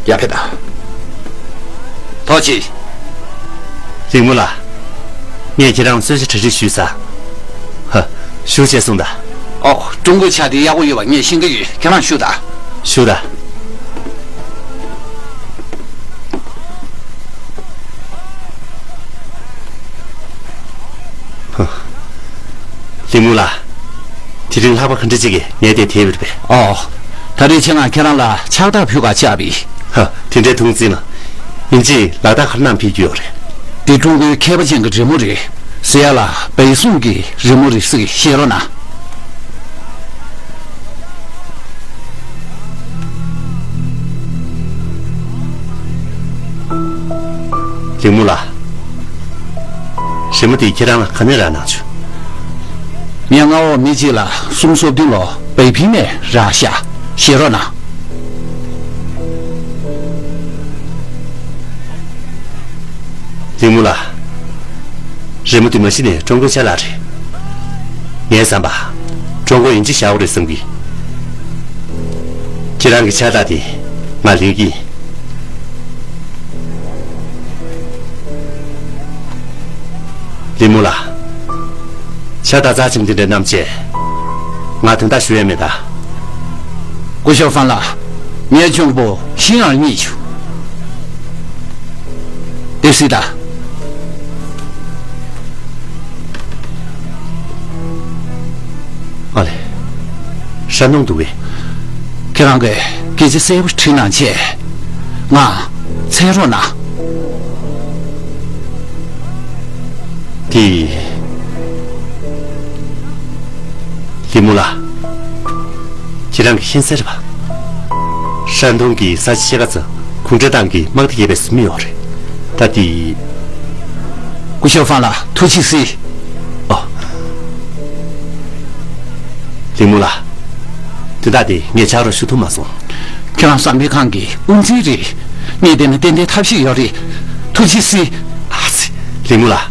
ཡར་ཕེབས་དང་། ཐུགས་རྗེ་ཆེ། གླིང་མོ་ལགས། ངས་ཁྱེད་རང་གསོལ་ཇ་གྲ་སྒྲིག་ཞུས་ཚར། ཧ། བཞུགས་བྱས་སོང་དང་། ཨོ། ཀྲུང་གོའི་ཇ་དེ་ཡག་པོ་ཡོད་པ་ངས་ཤེས་ཀྱི་ཡོད། ཁྱེད་རང་བཞུགས་དང་། བཞུགས་དང་། ཧ། གླིང་མོ་ལགས། དེ་རིང་ལྷགས་པ་ག་འདྲ་ཅིག་གིས་ངའི་སྟེང་དེད་པ་རེད་པས། ཨོ། ད་རེས་ཆེད་མངགས་ཁྱེད་རང་ལ་ཕྱག་རྟགས་ཕུལ་ག་བཅར་བ་ཡིན། ཧ། དེ་འདྲའི་ཐུགས་འཛིན་ལ། ཡིན་གཅིག་ལ་དྭགས་ག་རེ་གནང་ཕེབས་རྒྱུ་ཡོད་རེད། འདི་ཀྲུང་གོའི་མཁས་པ་ཅན་གྱི་རི་མོ་རེད། ཟེར་ཡ་ལ་བལ་གསུང་གི་རི་མོ་རེད་ཟེར་གི། ཤེས་རོགས་གནང་། གླིང་མོ་ལགས། རི་མོ་འདི་ཁྱེད་རང་ལ་ག་ནས་རག་གནང་བྱུང་། ངས་མངའ་འོག་མི་གཅིག་ལ་གསུམ་སོ་བདུན་ལོ་བལ་ཕིང་ནས་རག་ཤག། ཤེས་རོགས་གནང་། གླིང་མོ་ལགས། རི་མོ་འདི་མ་གཞི་ནས་ཀྲུང་གོའི་ཅ་ལག་རེད། ངའི་བསམ་པར་ཀྲུང་གོ་ཡིན་གཅིག་བཞག་དགོས་རེད་བསམ་གི། ཁྱེད་རང་གི་ཕྱག་རྟགས་དེ་ང་ལེན་གྱི་ཡིན། གླིང་མོ་ལགས། ཕྱག་རྟགས་རྩ་ཆེན་འདི་འདྲ་བསྣམས་བྱས། ང་དོན་དག་ཞུ་ཡ་མེད་ད། སྐུ་ཞབས་ཧྥང་ལགས། ངའི་གཅུང་པོ་ཤིན་ཡང་རྙེད་བྱུང་། དེ་སྲིད་ད། ཨ་ལེ། ཧྲན་ཏུང་འདུག་གས། ཁྱེད་རང་གིས་སྐད་ཆ་གསལ་པོ་དྲིས་གནང་བྱས། ང་འཚོལ་རོགས་གནང་། དེ། གླིང་མོ་ལགས། ཁྱེད་རང་གིས་ཤེས་གསལ་རེད་པ། ཧྲན་ཏུང་གི་ས་ཆ་ཕྱེད་ཀ་ཙམ་གུང་ཁྲན་ཏང་གིས་དམག་སྡེ་བརྒྱབ་པའི་ཟིན་མི་ཡོད་རེད། ད་དེ། སྐུ་ཞབས་ཧྥང་ལགས། ཐུགས་རྗེ་གཟིགས། ཨོ། གླིང་མོ་ལགས། དོན་དག་དེ་ངས་ཕྱག་རོགས་ཞུ་ཐུབ་མ་སོང་། ཁྱེད་རང་བསམ་འཕེལ་ཁང་གི་དབུ་འཛིན་རེད། ངས་བལྟས་ན་ཏན་ཏན་ཐབས་ཤེས་ཡོད་རེད། ཐུགས་རྗེ་གཟིགས། ཨ་ཙི། གླིང་མོ་ལགས།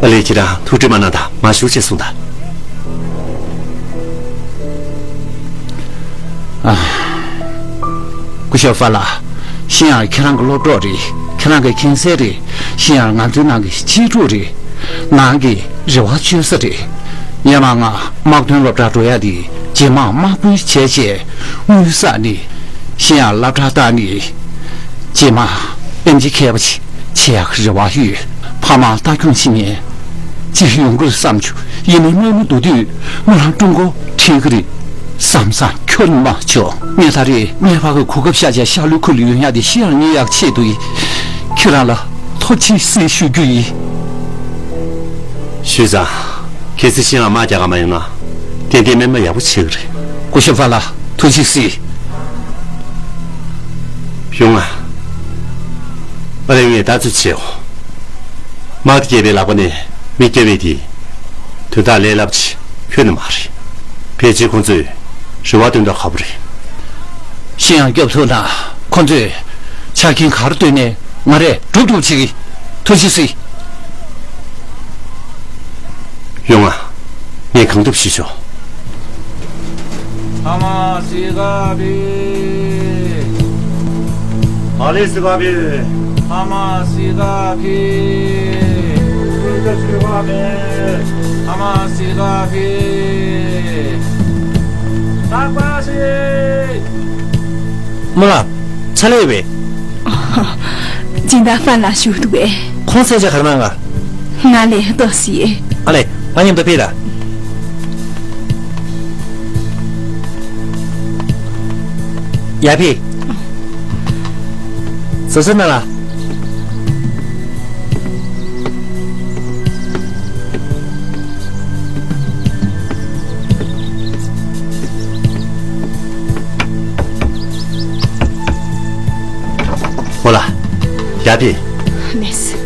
ཨ་ལས། ཁྱེད་རང་ཐུགས་ཁྲལ་མ་གནང་དང་། མར་བཞུགས་བྱས་གསུངས་དང་། ཨ། སྐུ་ཞབས་ཧྥ་ལགས། ཤིན་ཡང་ཁྱེད་རང་གི་སློབ་གྲོགས་རེད། ཁྱེད་རང་གི་མཁྱེན་གསལ་རེད། ཤིན་ཡང་ང་ཚོའི་ནང་གི་གཅེས་ཕྲུག་རེད། ནང་གི་རེ་བ་བཅོལ་ས་རེད། སྔོན་མ་ང་དམག་དོན་སློབ་གྲྭར་འགྲོ་ཡ་དེ་རྗེས་མ་དམག་དཔོན་བྱས་རྗེས་དངུལ་བསགས་ནས། ཤིན་ཡང་སློབ་གྲྭར་བཏང་ནས། རྗེས་མ་ཨེམ་ཆི་མཁས་པ་ཅིག་བྱེད་ཡག་རེ་བ་ཡོད། ཕ་མ་ལྟ་སྐྱོང་བྱེད་མཁན་ཅིག་ཡོང་གི་རེད་བསམ་བྱུང་། ཡིན་ནའི་དམག་མི་འདུག་དུས་ང་རང་ཀྲུང་གོ་ཁྲིད་ཀྱི་རེད་བསམ་བསམ་ཁྱོན་མ་ཆོག་ངས་ད་རེས་ངའི་ཕ་གི་གོ་སྐབས་ཤར་བྱས་ཤར་ལུས་ཁུ་ལུས་ཡོང་ཡག་དེ་ཤེས་ཡང་རྙེད་ཡག་ཆེད་དུ་ཡིན། ཁྱེད་རང་ལ་ཐུགས་རྗེ་གཟིགས་ཞུ་རྒྱུ་ཡིན། ཞུས་ཙང་། གལ་སྲིད་ཤིང་ལ་དམག་རྒྱག་ག་མ་ཡོང་ན། ཏན་ཏན་སྨན་པ་ཡག་པོ་བྱེད་ཀྱི་རེད། སྐུ་ཞབས་ཧྥན་ལགས་ཐུགས་རྗེ་གཟིགས། ཡོང་ང་། ཨ་ལེ་ངས་ལྟ་ཚོད་བྱེད་འོ། དམག་སྡེ་བརྒྱད་པའི་ལག་པ་ནས་མི་སྐྱོབ་པའི་དེ། དོན་དག་ལས་སླ་པོ་ཅིག་ཁྱོན་ནས་མ་རེད། ཕལ་ཆེར་ཁོང་ཚོས་རེ་བ་བཏོན་མདོག་ཁ་པོ་རེད། ཤིང་ཡང་སྐྱོབ་ཐུབ་ན་ཁོང་ཚོས་ཆ་རྐྱེན་ག་རེ་བཏོན་ནས་ང་རས་སྒྲུབ་ཐུབ་ཅིག་ཐུགས་རྗེ་གཟིགས། ཡོང་ང་། ངས་གང་ཐུབ་ཞུས་ཆོག་ཨ་མ་སི་ག་བི། ཨ་ལེ་སི་ག་བི། ཨ་མ་སི་ག་བི། ཨ་མ་སི་ག་བི། རྟག་པ་སི། རྨོ་ལགས། ཕྱག་ལས་ཡོད་པས། སྦྱིན་བདག་ཧྥན་ལགས་བཞུགས་འདུག་པས། ཁོང་གསན་ཆ་ག་རེ་གནང་ག་ང་ལས་ལྟོས་སི། ཨ་ལས། ང་མཉམ་དུ་ཕེབས་ལ། ཡར་ཕེབས། ཟ་ཟ་གནང་ལ། རྨོ་ལགས། ཡར་ཕེབས། ལགས་སོ།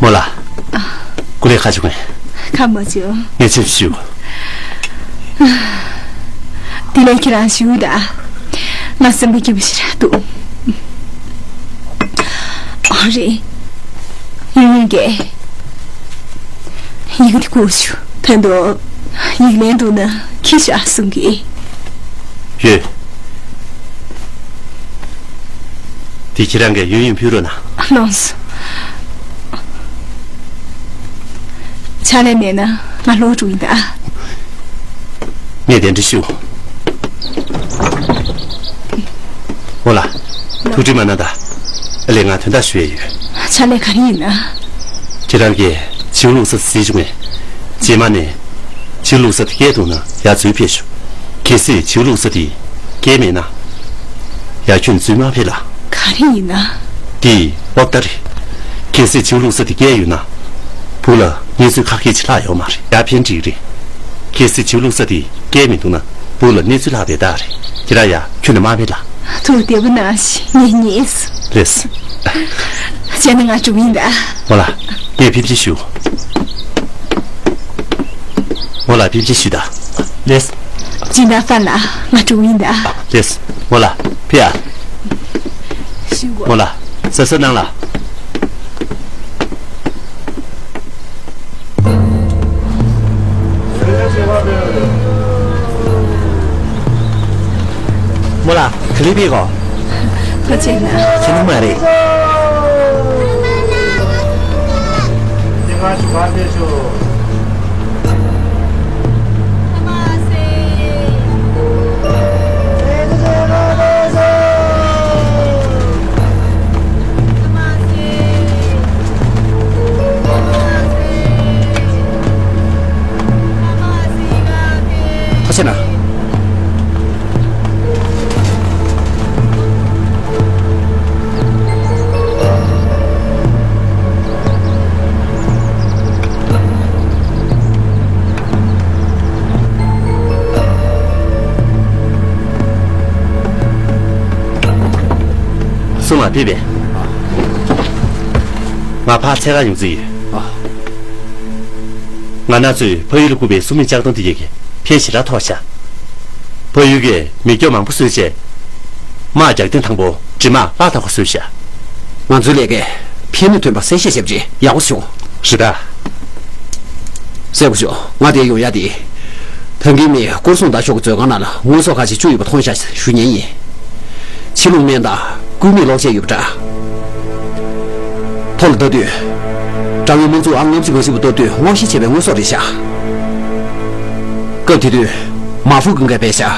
རྨོ་ལགས། ཨ། སྐུ་ལས་ཁག་བྱུང་ངས། ཁག་མ་བྱུང་། ངས་ཆེད་དུ་ཞུ། དེ་ལས་ཁྱེད་རང་བཞུགས་དང་། ང་སེམས་པ་སྐྱིད་པོ་ཞིག་རག་འདུག་ཨ་རེད། ཡུན་ཡུན་གྱིས་ཡི་གེ་དེ་བསྐུར་ཞུ། ད་དུང་ཡིག་ལན་འདུག་ན་ཁྱི་ཤ་གསུང་གི། ཡོད། དེ་ཁྱེད་རང་གིས་ཡུན་ཡུན་ཕུལ་རོགས་གནང་། ལགས་སོ། ཕྱག་ལས་མེད་ན་ང་ལོག་འགྲོ་ཡིན་ད། ངས་གདན་འདྲེན་ཞུ། རྨོ་ལགས། ཐུགས་ཁྲལ་མ་གནང་ད། ཨ་ལས་ང་དོན་དག་ཞུ་ཡས་ཡོད། ཕྱག་ལས་ག་རེ་ཡིན་ན། ཁྱེད་རང་གིས་བྱིའུ་བླུག་ས་གཟིགས་བྱུང་ངས། རྗེས་མ་ནས་བྱིའུ་བླུག་ས་དེ་བརྒལ་འདུག་ན་ཡར་འཛུལ་ཕེབས་ཤོག་གལ་སྲིད་བྱིའུ་བླུག་ས་དེ་བརྒལ་མེད་ན། ཡར་ཁྱོན་འཛུལ་མ་ཕེབས་ལ། ག་རེ་ཡིན་ན། འདི་པོ་ཏ་རེད། གལ་སྲིད་བྱིའུ་བླུག་ས་དེ་བརྒལ་ཡོད་ན། བུ་ལ་གནས་ཚུལ་ཁག་ཁྱེར་ཅིག་ལྷག་ཡོད་མ་རེད། ཡར་ཕན་འགྲིག་རེད། གལ་སྲིད་བྱིའུ་བླུག་ས་དེ་བརྒལ་མི་འདུག་ན། བུ་ལ་གནས་ཚུལ་ལྷག་པའི་རྟགས་རེད། ཁྱེད་རང་ཡར་ཁྱོན་ནས་མ་ཕེབས་ལ། ཐུགས་བདེ་པོ་གནང་ཞིག་ངས་ཉན་སོང་། ལགས། བྱས་ན་ང་འགྲོ་གི་ཡིན་ད། རྨོ་ལགས། ངས་ཕེབས་རྗེས་ཞུ། རྨོ་ལགས་ཕེབས་རྗེས་ཞུ་ད། ལགས། སྦྱིན་བདག་ཧྥན་ལགས། ང་འགྲོ་གི་ཡིན་ད། ལགས། རྨོ་ལགས་ཕེབས་ཨ། ཞུ་གོ། རྨོ་ལགས་ཟ་ཟ་གནང་ལ། རྨོ་ལགས་ག་ལེར་ཕེབས་གོ། ཐུགས་རྗེ་གནང་། ཁྱེད་ནི་མ་རེད། ཐུགས་རྗེ་གནང་། གསུང་ལ་ཕེབས་པས། ང་ཕར་འཚོལ་གར་ཡོང་རྩིས་ཡོད། ང་རང་ཚོས་ཕ་ཡུལ་ལ་བསྐུར་བའི་སྲུང་མའི་ལྕགས་ཐོག་འདི་ཡི་གེ་ཕལ་ཞེ་དྲག་འཐོར་ཤག་ཕ་ཡུལ་གྱི་མེ་སྒྱོགས་མང་པོ་བཟོས་རྗེས། དམག་རྒྱག་ཐེངས་དང་པོ་འདྲེ་དམག་སླར་དར་འགོ་བཟོས་ཤག་ང་ཚོའི་ལས་ཀས་ཕན་ནུས་ཐོན་པ་གསལ་བཤད་བྱས་པ་ཅིག་ཡག་པོ་བྱུང་། རེད་ད། སྲས་སྐུ་ཞབས། ང་དེར་ཡོང་ཡ་དེ། ད་གིན་མི་སྐོར་སྲུང་བདག་ཤོག་གི་མཛོད་ཁང་ནང་ལ་དངོས་ཟོག་ཁ་ཤས་བཅུག་ཡོད་པ་མཐོང་ཤག་ཞུ་མཁན་ཡིན། ཕྱི་ལུགས་སྨན་དང་སྐུད་མེད་གློག་ཆས་ཡོད་པ་འདྲ། ཐོག་ལ་ལྟ་དུས། ཀྲང་ཡུའི་དམག་འཛུགས་ཨང་ཉི་ཤུ་རྩ་གཅིག་པ་ལྟ་དུས་དབང་ཤེད་ཆེ་བའི་དངོས་ཟོག་རེད་ཤག་སྐབས་དེ་དུས། མ་ཧྥུ་ཀུན་དགའ་བས་ཤག་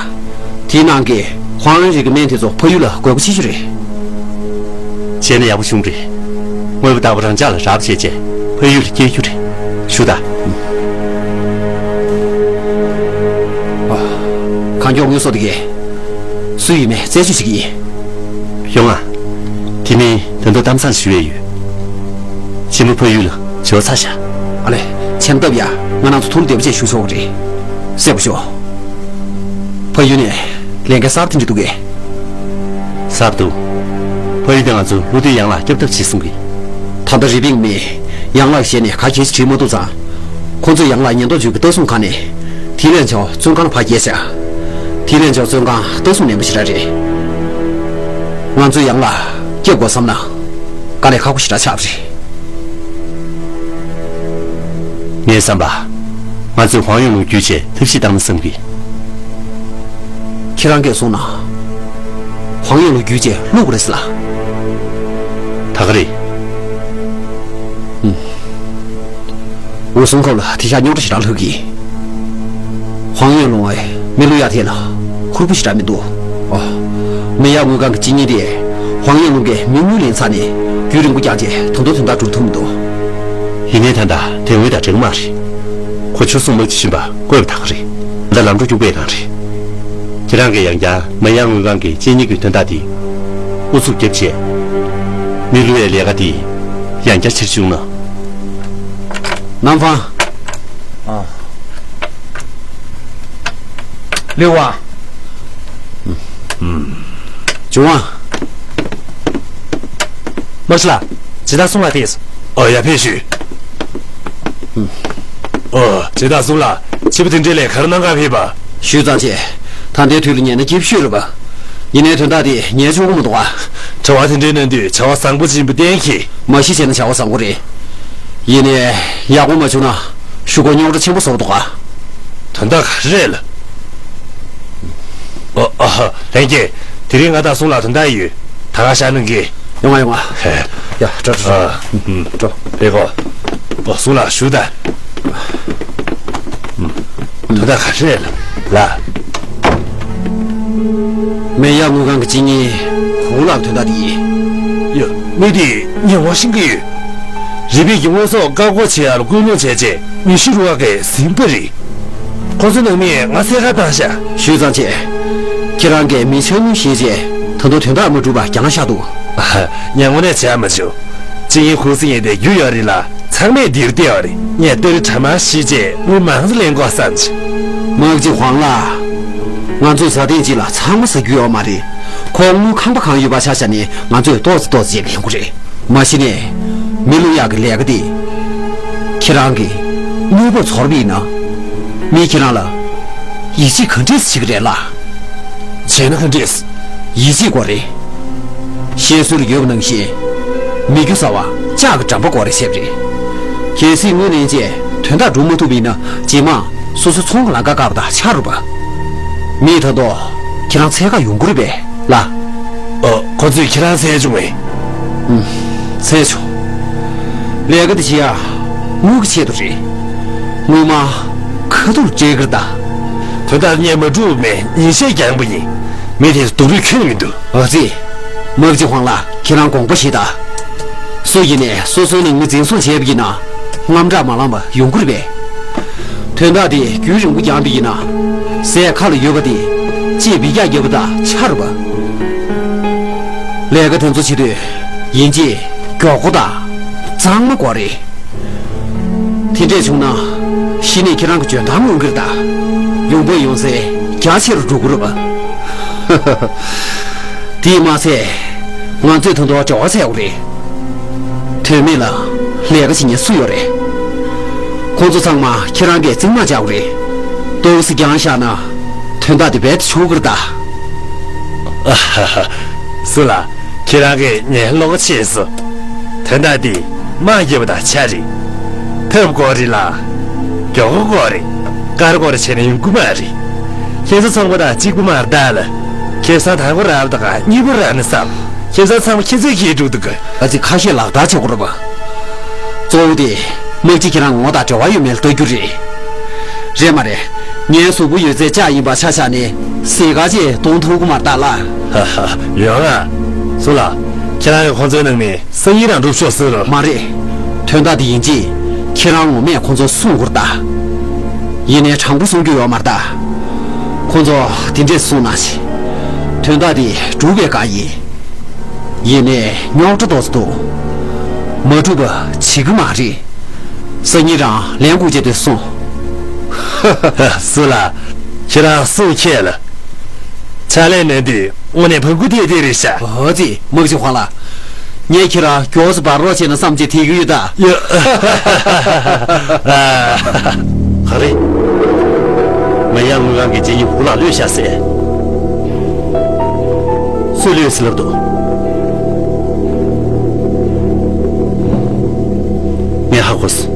དེའི་ནང་གི་ཧོང་རན་རིགས་ཀྱི་སྨན་དེ་ཚོ་ཕ་ཡུལ་ལ་དགོས་མཁོ་ཆེ་ཤོས་རེད། བྱས་ན་ཡག་པོ་བྱུང་རེད། དངོས་པོ་རྟག་པར་རང་ཅག་ལ་རག་པ་བྱས་རྗེས་ཕ་ཡུལ་ལ་སྐྱེལ་རྒྱུ་རེད། ཞུ་དང་། ཨ། གང་མགྱོགས་དངོས་ཟོག་དེ་གས། སུ་ཡིན་མིན་རྩད་གཅོད་བྱེད་ཀྱི་ཡིན། ཡོང་ང་། དེ་མིན་ད་དུང་གཏམ་བཟང་ཞུ་ཡས་ཡོད། གཅེན་པོ་ཕ་ཡུལ་ལ་བྱོག་ཚར་བཞག་ཨ་ལས། མཚམས་བཏབ་ཡ། ང་རང་ཚོ་ཐུགས་བདེ་པོ་བྱས་བཞུགས་ཆོག་གི་རེད། གསལ་པོ་ཤོད། ཕ་ཡུལ་ནས་ལས་འགན་གསར་དེ་འདྲ་འདུག་གས། གསར་འདུག་ཕ་ཡུལ་དེ་ང་ཚོ་ཀླུ་སྡེ་ཡང་ལ་སྐྱོབ་ཐབས་བྱེད་གསུང་གི། ད་ལྟ་རི་པིན་མི་ཡང་ལག་ཞལ་ནས་ག་གེ་ཞིག་བྲིས་མ་ཐུབ་ཙང་། ཁོ་ཚོས་ཡང་ལག་ཉེན་རྟོག་ཅུས་ཀྱི་ལྟ་སྲུང་ཁང་ནས། དེ་ལས་མཆོག་བཙོན་ཁང་ལ་ཕར་བསྐྱལ་ཤག་དེ་ལས་མཆོག་བཙོན་ཁང་ལྟ་སྲུང་ནན་པོ་ཞེ་དྲག་རེད། ང་ཚོས་ཡང་ལག་སྐྱོབ་དགོས་བསམ་ན། དཀའ་ལས་ཁག་པོ་ཞེ་དྲག་ཆགས་པ་རེད། ངའི་བསམ་པ། ང་ཚོས་ཧོང་ཡོང་ལུང་བརྒྱུད་བྱས་ཐབས་ཤེས་བཏང་ན་བསམ་གི། ཁྱེད་རང་གིས་གསུངས་ན། ཧོང་ཡོང་ལུང་བརྒྱུད་བྱས་བླུག་དགོས་རེད་ཟེར་ལ། ད་ག་རེད། ཨུམ། འུ་ཚོའི་ཁོག་ལ་དེ་ཤ་རྙོག་དྲ་ཞེ་དྲག་ལྷག་གི། ཧོང་ཡོང་ལུང་བའི་མི་བླུག་ཡ་དེ་ལ་ཧུར་པོ་ཞེ་དྲག་མི་འདུག་ཨོ། མེ་ཡག་དངུལ་ཁང་གི་སྤྱི་གཉེར་དེས་ཧོང་ཡོང་ལུང་གི་མི་དངུལ་ལེན་ཚར་ནས་རྒྱུན་རིང་པོ་རྒྱག་རྗེས་ད་དུང་དོན་དག་སྒྲུབ་ཐུབ་མི་འདུག་ཡིན་ནའི་ད་ལྟ་དེ་དངུལ་དང་འབྲེལ་གི་མ་རེད། ཁོ་ཆོལ་གསུམ་དམག་སྤྱི་གཞོན་པ་བསྐོས་པ་ད་ག་རེད། ད་ལམ་འགྲོ་རྒྱུག་པའི་སྒང་རེད། ཁྱེད་རང་གིས་ཡང་བསྐྱར་མེ་ཡག་དངུལ་ཁང་གི་སྤྱི་གཉེར་གྱི་དོན་དག་དེ་ཨུ་ཚུགས་བརྒྱབ་བྱས། མི་བླུག་ཡའི་ལས་ཀ་དེ་ཡང་བསྐྱར་ཕྱིར་བཅུག་ན། ནམ་ཕང་། ཨ། ལེའུ་ཝང་། ཨུམ། ཇོ་ཝང་། མ་ཤི་ལགས། ཇི་ལྟར་སོང་ལ་ཕེབས། ཨོ་ཡ་ཕེབས་ཞུ། ཨོ་ཇི་ལྟར་སོང་ལ། ཕྱི་པོ་དེ་འདྲས་ལས་ག་རེ་གནང་གར་ཕེབས་པ། ཞུས་ཙང་ཆེ། ད་ལྟའི་དུས་ལ་ཉན་ན་སྐྱིད་ཤོས་རེད་པ། ཡིན་ནའི་དོན་དག་དེ་ཉན་ཆོག་གི་མི་འདུག་ཨ། གྲྭ་བ་དེ་འདྲའི་གནང་དུས་བྱ་བ་བཟང་པོ་ཅིག་ཡིན་པ་གཏན་འཁེལ། མ་གཞི་བྱས་ན་བྱ་བ་བཟང་པོ་རེད། ཡིན་ནའི་ཡག་པོ་མ་བྱུང་ན་ཤུགས་ཀོ་རྙོག་དྲ་ཆེན་པོ་བཟོ་འདུག་ཨ། དོན་དག་ག་རེ་རེད་ལ། ཨོ་ཨ། ལྷན་རྒྱས། དེ་རིང་ང་དང་གསུང་ལ་དོན་དག་ཡོད། ད་ག་ཤར་གནང་གི། ཡོང་ང་ཡོང་ང་། ཧེ། ཡ་འགྲོ་འགྲོ་འགྲོ། ཨ། ཨུམ། འགྲོ། ཕེབས་གོ། ཨོ་གསུང་ལ་ཞུ་ད། ཨུམ། དོན་དག་ག་རེ་རེད་ལ། ལ། མེ་ཡག་དངུལ་ཁང་གི་སྤྱི་གཉེར་ཧུའུ་ལགས་དོན་དག་དེ་ཡིན། ཡ། མི་དེ་ངས་ངོ་ཤེས་ཀྱི་ཡོད། རི་པིན་གྱི་དངོས་ཟོག་བཀག་འགོག་བྱེད་ཡག་ལ་སྐུལ་སློང་བྱས་རྗེས་མི་ཤི་རུ་བ་གའི་ཟིན་པ་རེད། ཁོ་ཚོའི་ནང་མིས་ང་གསལ་ཁ་བཏང་ཤག་ཞུས་ཙང་ཆེ། ཁྱེད་རང་གིས་མི་ཆ་ངོས་ཤེས་རྗེས་ད་དུང་དོན་དག་མ་གྲུབ་པ་རྒྱང་ཤག་འདུག་ངས་དངོས་གནས་བྱས་མ་བྱུང་། སྤྱི་གཉེར་ཧུའུ་ཟེར་མཁན་དེ་རྒྱུས་ཡོད་རེད་ལ། ཚང་མས་འདིར་བལྟས་པ་རེད། ངས་ཏི་རི་གྲ་མ་ཤི་རྗེས་དངུལ་མང་ཙམ་ལེན་དགོས་བསམ་བྱུང་། དམག་སྤྱི་ཧུའང་ལགས། ང་ཚོས་ཟ་ཐེངས་གཅིག་ལ་ཚང་མ་ཟ་རྒྱུ་ཡོད་མ་རེད། ཁོང་དངུལ་ཁང་པ་གང་ཡོད་པ་ཆ་བཞག་ནས་ང་ཚོས་ཏོག་ཙམ་ཏོག་ཙམ་བྱས་ལེན་དགོས་རེད། མ་གཞི་ནས་མི་བླུག་ཡག་གི་ལས་ཀ་དེ་ཁྱེད་རང་གིས་དངུལ་འབོར་ཚོར་བ་ཡིན་ན། མིས་ཁྱེད་རང་ལ་ཡིད་ཆེས་ག་འདྲས་བྱེད་ཀྱི་རེད་ལ། བྱས་ན་ག་འདྲས། ཡིད་ཆེས་དགོས་རེད། བཤད་སྲོལ་ལ་ཡོད་པ་ནང་བཞིན། མི་རྒྱུ་ཟ་བ་ལྕགས་ཀྱི་འགྲམ་པ་དགོས་རེད་ཟེར་བ་རེད། གལ་སྲིད་དངུལ་ལེན་རྗེས་དོན་དག་སྒྲུབ་མ་ཐུབ་པ་ཡིན་ན་རྗེས་མ་སོ་སོའི་ཚོང་གི་ལམ་ཁ་བཀག་པ་དང་ཆ་རུབ་པ། མིས་ད་དུང་ཁྱེད་རང་འཚོལ་ག་ཡོང་གི་རེད་པས་ལགས། ཨོ། ཁོ་ཚོས་ཁྱེད་རང་འཚོལ་བྱུང་བས། ཨུམ། འཚོལ་བྱུང་། ལས་ཀ་འདི་བྱེད་ཡ་དངུལ་གྱི་ཆེད་དུ་རེད། དངུལ་མ་ཁ་ཐུག་ལ་སྤྲད་ཀྱི་རེད་ད། དོན་དག་སྔོན་མ་གྲུབ་མེད་ཉིན་ཤས་རྒྱང་པོ་ཡིན། མི་དེ་སྡུག་རུས་ཁྱོན་ནས་མི་འདུག་ཨ་ཙི། དམག་སྤྱི་ཧོང་ལགས། ཁྱེད་རང་དགོངས་པ་བཞེས་དང་། སུ་ཡིན་ནས་སོ་སོའི་ནང་མི་འཛིན་བཟུང་བྱས་པ་ཡིན་ན་དངངས་སྐྲག་མ་ལངས་པ་ཡོང་གི་རེད་པས། དོན་དག་དེ་རྒྱུན་རིང་པོ་འགྱངས་པ་ཡིན་ན་ཟས་ཁ་ལ་ཡོད་པ་དེ་ལྕེས་འབུད་རྒྱག་རྒྱབ་པ་དང་ཆ་རུབ་པ། ལས་ཀ་དེ་ཚོ་བྱེད་དུས་ཡིན་གཅིག་མགྱོགས་པོ་དང་གཙང་མ་དགོས་རེད། དེ་འདྲས་བྱུང་ན་གཞི་ནས་ཁྱེད་རང་གི་འཇོན་ཐང་མངོན་གྱི་རེད་ད། ཡོང་འབབ་ཡོང་ཚད་རྒྱ་ཆེ་རུ་འགྲོ་གི་རེད་པ། དེས་མ་ཚད་ང་ཚོས་ད་དུང་འབྲེལ་བ་བཙལ་དགོས་རེད། དོན་མེད་ལ་ལས་ཀ་བྱེད་མཁན་སུ་ཡོད་རེད། ཁོང་ཚོ་ཚང་མ་ཁྱེད་རང་གིས་བཙུན་མ་བཅའ་དགོས་རེད། ཏོག་ཙམ་རྒྱང་བཞག་ན་དོན་དག་དེ་རྦད་དེ་ཆོག་གི་རེད་ད། ཨ་ཧ་ཧ། སུ་ལ། ཁྱེད་རང་གིས་ངའི་བློ་ཁ་ཕྱེས་སོང་། དོན་དག་འདི་དམག་རྒྱབ་པ་དང་ཆ་རེད། ཐབས་དགོས་རེད་ལ། མགྱོགས་པོ་དགོས་རེད། ཀར་དགོས་རེད་བྱས་ན་ཡོང་གི་མ་རེད། ཁྱེད་ཚོ་ཚོང་པ་དང་གཅིག་པུ་མ་རེད་ད་ལ། ཁེ་བཟང་དང་པོ་རག་པ་དང་གཉིས་པ་རག་ན་བསམ། ཁེ་བཟང་ཚང་མ་ཁྱེད་ཚོས་ཁྱེར་འགྲོ་འདུག་གི། ཨ་ཙི་ཁ་ཤས་ལག་བསྟར་བྱེད་དགོས་རེད་པ། གཙོ་བོ་དེ་དམག་སྤྱི་ཁྱེད་རང་ངོ་དང་འབྲེལ་བ་ཡོད་མེད་ལ་ལྟ་རྒྱུ་རེད། རེད་མ་རེད། ངའི་གཟུགས་པོ་ཡོད་ཚད་ལྕགས་ཡིན་པ་ཆ་བཞག་ནས་ཟས་དཀར་ཅིག་གཏོང་ཐུབ་ཀྱི་མ་རེད་ད་ལ། ཧ་ཧ། ཡོང་ང་། སུ་ལ། ཁྱེད་རང་གིས་ཁོང་ཚོའི་ནང་ནས་སང་ཉིན་རང་སྒྲུབ་ཤོག་ཟེར་རོ། མ་རེད། དོན་དག་འདི་ཡིན་གཅིག་ཁྱེད་རང་ངོ་མས་ཁོང་ཚོར་གསུང་དགོས་རེད་ད། ཡིན་ནའི་དྲང་པོ་གསུང་རྒྱུ་ཡོད་མ་རེད་ད། ཁོང་ཚོ་དེ་འདྲས་གསུངས་ན་ཞིག་དོན་དག་འདི་འགྲུབ་པའི་བཀའ་ཡིན། ཡིན་ནའི་རྙོག་དྲ་ཏོག་ཙམ་འདུག་མ་འགྲུབ་པ་བྱེད་ཀྱི་མ་རེད། སང་ཉིན་རང་ལན་དགོས་ཆེད་དུ་སོང་། སུ་ལ། ཁྱེད་རང་སུ་ཁྱེད་ལ། ཕྱག་ལས་གནང་དུས་དངོས་གནས་བབ་ཀུ་ཐེ་ཐེ་རེད་ཤག་འོ་ཙི་དམག་སྤྱི་ཧོང་ལགས། ངས་ཁྱེད་རང་མགྱོགས་སུ་འབར་རོགས་བྱས་ན་བསམ་བྱས་དེ་གི་ཡོད་ད། ཡ། ག་རེ། ང་ཡང་དངུལ་ཁང་གི་རྗེས་ཉིན་ཧུ་ལག་གློད་བཞག་ཟེར། སུས་གློད་ཟེར་ལབ་འདུག་ངས་ཧ་གོ་སོང་།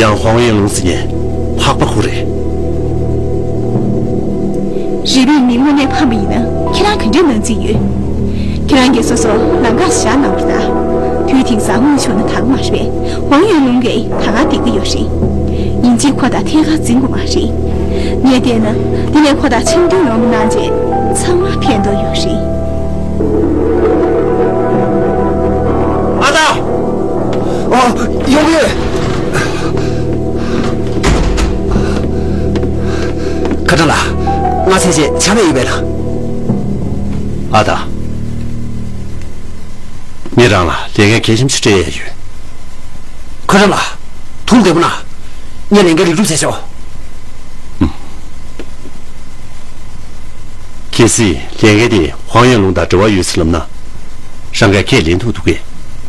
ཡང་ཧོང་ཡོན་ལུང་ཟེར་མཁན་ཕག་པ་ཁོ་རེད། རི་བོའི་མི་དངོས་གནས་ཕམ་པ་ཡིན་ན་ཁྱེད་རང་ག་འདྲས་གནང་རྩིས་ཡོད། ཁྱེད་རང་གིས་སོ་སོ་ལམ་ཁ་བཞག་གནང་བ་དང་། དུས་དེང་སང་དངུལ་བྱུང་ན་དག་མ་རེད། ཧོང་ཡོན་ལུང་གིས་ད་ག་འདེགས་ཀྱི་ཡོད་རེད། ཡིན་གཅིག་ཁོ་དང་ཐད་ཀར་འཛིང་དགོས་མ་རེད། ངས་བལྟས་ན་འདི་ནས་ཁོ་དང་འཆམ་མཐུན་ཡོང་མི་གནང་རྗེས་ཚང་མ་ཕན་ཐོགས་ཡོད་རེད། ཨ་ད། ཨ། ཡོང་གི་ཡོད། ཁ་ཏྲ་ལགས། ང་ཚེ་ཆེ་ཆ་མེད་ཡིན་པས་ལགས། ཨ་ད། ངས་རང་ལ་ལས་འགན་གལ་ཆེན་པོ་ཞིག་སྤྲད་ཡ་ཡོད། ཁ་ཏྲ་ལགས། ཐུགས་བདེ་པོ་གནང་། ངས་ལས་འགན་ལེགས་གྲུབ་བྱས་ཆོག་གལ་སྲིད་ལས་འགན་དེ་ཧོང་ཡོན་ལུང་དང་འབྲེལ་བ་ཡོད་ཟེར་ལབ་ན། རང་གིས་ཁས་ལེན་ཐུབ་འདུག་གས།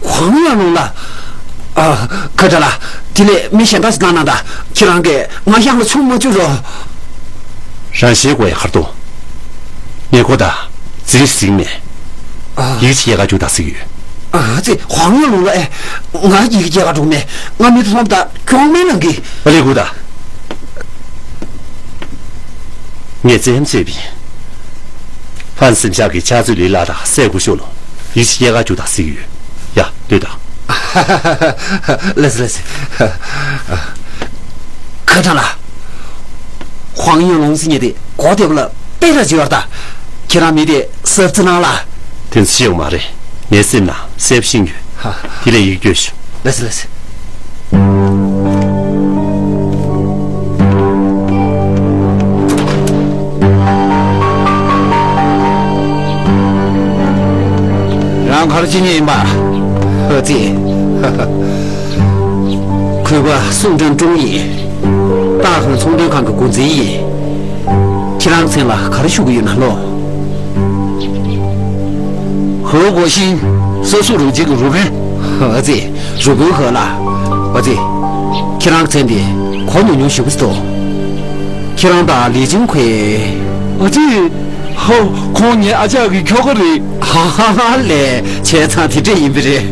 ཧོང་ཡོན་ལུང་ལ། ཨ། ཁ་ཏྲ་ལགས། དེ་ལས་མི་གཞན་དག་ཅིག་བཏང་གནང་དང་། ཁྱེད་རང་གིས་ང་གཡང་ལ་ཆུང་མ་བཅུག་རོགས། རང་ཤེས་དགོས་ཡ་ག་རེ་འདུག་ངས་ཁོ་དང་འཛིང་ཟིག་མེད། ཨ། ཡིག་ཆ་རྒྱག་ག་འཇུག་དང་ཟེར་གྱི་ཡོད། ཨ་ཙི། ཧོང་ཡོན་ལུང་ལ་ཨེ། ང་ཡིག་ཆ་རྒྱག་ག་འགྲོ་མེད། ང་མི་ཚོ་ལྷམ་དང་གྱོང་མེད་ལང་གི། ཨ་ལས་ཁུ་ད། ངས་བཙན་བཙན་པིན། ཧྥན་སེམས་ཤག་གི་ཕྱག་མཛོད་ལི་ལགས་དང་སྲས་སྐུ་ཞབས་ལོ། ཡིག་ཆ་རྒྱག་ག་འཇུག་དང་ཟེར་གྱི་ཡོད། ཡ། ལྟོས་དང་། ལགས་སོ་ལགས་སོ། ཁ་ཏྲ་ལགས། ཧོང་ཡོན་ལུང་ཟེར་མཁན་དེ་གོ་བདེ་པོ་ལ་དཔེ་ར་བྱེད་པ་རེད་ད། ཁྱེད་རང་མི་དེ་གཟབ་གཟབ་གནང་ལ། དེ་ཚོ་ཤེས་ཡོད་མ་རེད། ངའི་སེམས་ནང་གསལ་པོ་ཤེས་ཡོད། ཧ། དེ་ལས་ཡིག་སྐྱོན་ཞུ། ལགས་སོ་ལགས་སོ། རང་ག་རེ་བྱེད་མཁན་ཡིན་པ། ཨ་ཙི། གུས་པ་སུང་ཀྲང་ཀྲུང་ཡིན། ཏཱ་ཧན་ཚོང་དོན་ཁང་གི་འགོ་འཛིན་ཡིན། ཁྱེད་རང་མཚན་ལ་ག་རེ་ཞུ་གི་ཡོད་ན་ལོ། ཧོ་གོ་ཤིན། ས་སུ་རུ་ཅིག་གི་རུ་དཔོན། ཨ་ཙི། རུ་དཔོན་ཧོ་ལགས། ཨ་ཙི། ཁྱེད་རང་མཚན་དེ་གོ་མྱོང་མྱོང་ཞིག་གི་སྟོ། ཁྱེད་རང་དང་ལི་ཅིང་ཁུའེ། ཨ་ཙི། ཧོ། ཁོང་ངའི་ཨ་ཅག་གི་ཁྱོ་ག་རེད། ཧ་ཧ་ཧ་ལས། བྱས་ཙང་དེ་འདྲས་ཡིན་པ་རེད།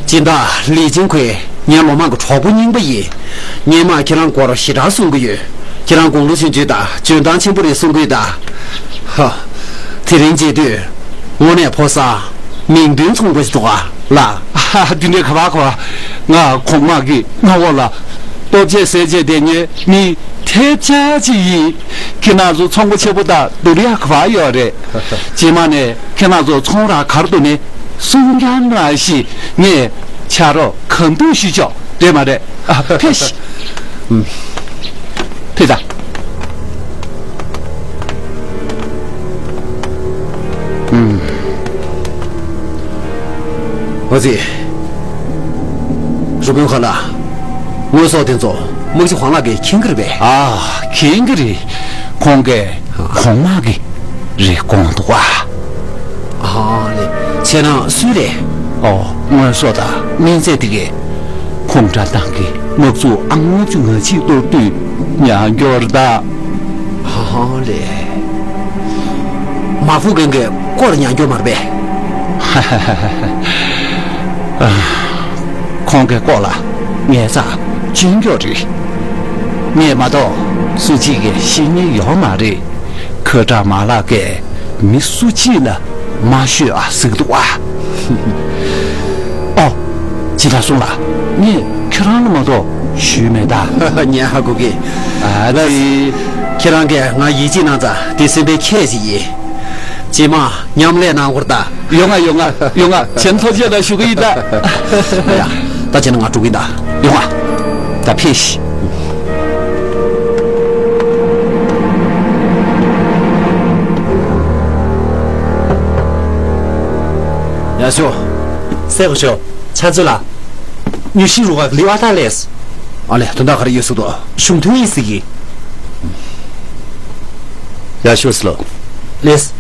སྦྱིན་བདག་ལི་ཅིང་ཁུའེ། ངའི་ལོ་མང་གི་གྲོགས་པོ་རྙིང་པ་ཡིན། སྔོན་མ་ཁྱེད་རང་སྐོར་ཞེ་དྲག་གསུང་གི་ཡོད། ཁྱེད་རང་དགུང་ལོ་ཆུང་ཆུང་དང་འཇོན་ཐང་ཆེན་པོ་རེད་གསུང་གི་ཡོད་ད། ཧ། དེ་རིང་མཇལ་དུས་དངོས་གནས་ཕོ་གསར་མིང་དོན་མཚུངས་པ་ཞིག་འདུག་ག་ལགས། ཧ། དེ་འདྲའི་ག་བ་ག་བ། ང་གོང་དམག་གི་མངའ་འོག་ལ་སྟོབས་ཆེ་སེམས་ཆེ་དེ་ཉོས་མི་ཐེབས་ཆག་ཅིག་ཡིན། ཁྱེད་རང་ཚོ་ཚོང་པ་ཆེ་པོ་དང་བསྡུར་ཡ་ག་བ་ཡོད་རེད། རྗེས་མ་ནས་ཁྱེད་རང་ཚོ་ཚོང་ར་གར་འདུག་ནས་གསུང་རྐྱང་རང་ཞིག་ངས་ཕྱག་རོགས་གང་ཐུབ་ཞུས་ཆོག་རེད་མ་རེད། ཨ། ཕེབས་ཤིག་ཨུམ། ཕེབས་དང་། ཨུམ། འོ་ཙི། རུ་དཔོན་ཧོ་ལགས། དངོས་ཟོག་དེ་ཚོ་དམག་སྤྱི་ཧོང་ལགས་ཀྱིས་མཁྱེན་གྱི་རེད་པས། ཨ། མཁྱེན་གྱི་རེད། ཁོང་གིས་གོང་དམག་གི་རེད་དགོངས་འདུག་ག་ཨ་ལེ། ཁྱེད་རང་སུ་རེད། ཨོ། དངོས་ཟོག་དང་སྨན་རྫས་དེ་གས་ཁོང་ཁྲ་ཏང་གི་དམག་འཛུགས་ཨང་ལྔ་བཅུ་ང་གཅིག་གཏོར་དུས་མྱང་སྐྱོར་ད། ཨ་ལེ། མ་ཧྥུ་རྒན་གྱི་སྐོར་མྱང་སྐྱོར་མ་རེད་པས། ཁོང་གི་སྐོར་ལ་ངས་ཚ་ཅུང་མགྱོགས་རེད། ངས་མ་གཏོགས་སུ་གཅིག་གིས་ཤེས་ཉེན་ཡོད་མ་རེད། ཁ་གྲགས་མ་ལག་གིས་མི་སུ་གཅིག་ལ་མ་ཤོད་ཨ་ཟིག་འདུག་ཨ། ཨོ། ཇི་ལྟར་སོང་ལ་ངས་ཁྱེད་རང་ལ་མ་གཏོགས་ཞུས་མེད་ད། ཉན་ཧ་གོ་གི། ཨ་ཙི། ཁྱེད་རང་གིས་ང་ཡིད་ཆེས་གནང་ཙང་དེ་སེམས་པའི་ཁྱད་ཅིག་ཡིན། རྗེས་མ་མཉམ་ལས་གནང་དགོས་རེད་ད། ཡོང་ང་ཡོང་ང་ཡོང་ང་། བྱམས་ཐོག་ཆེ་ལ་ཞུ་གི་ཡིན་ད། ཡ། ད་བྱས་ན་ང་འགྲོ་གི་ཡིན་ད། ཡོང་ང་། ད་ཕེབས་ཤིག་ཨ་ཞོ། སེ་གོ་ཞོ། ཆང་ཚོད་ལ། ཉུ་ཤི་རུ་ག་ལི་བ་ཏ་ལེས། ཨ་ལེ། དོན་དག་ག་རེ་ཡོད་སུ་དོ། གཞུང་དོན་ཡིན་སྲིད་ཀྱི། ཡ་ཤོ་སི་ལོ། ལེས།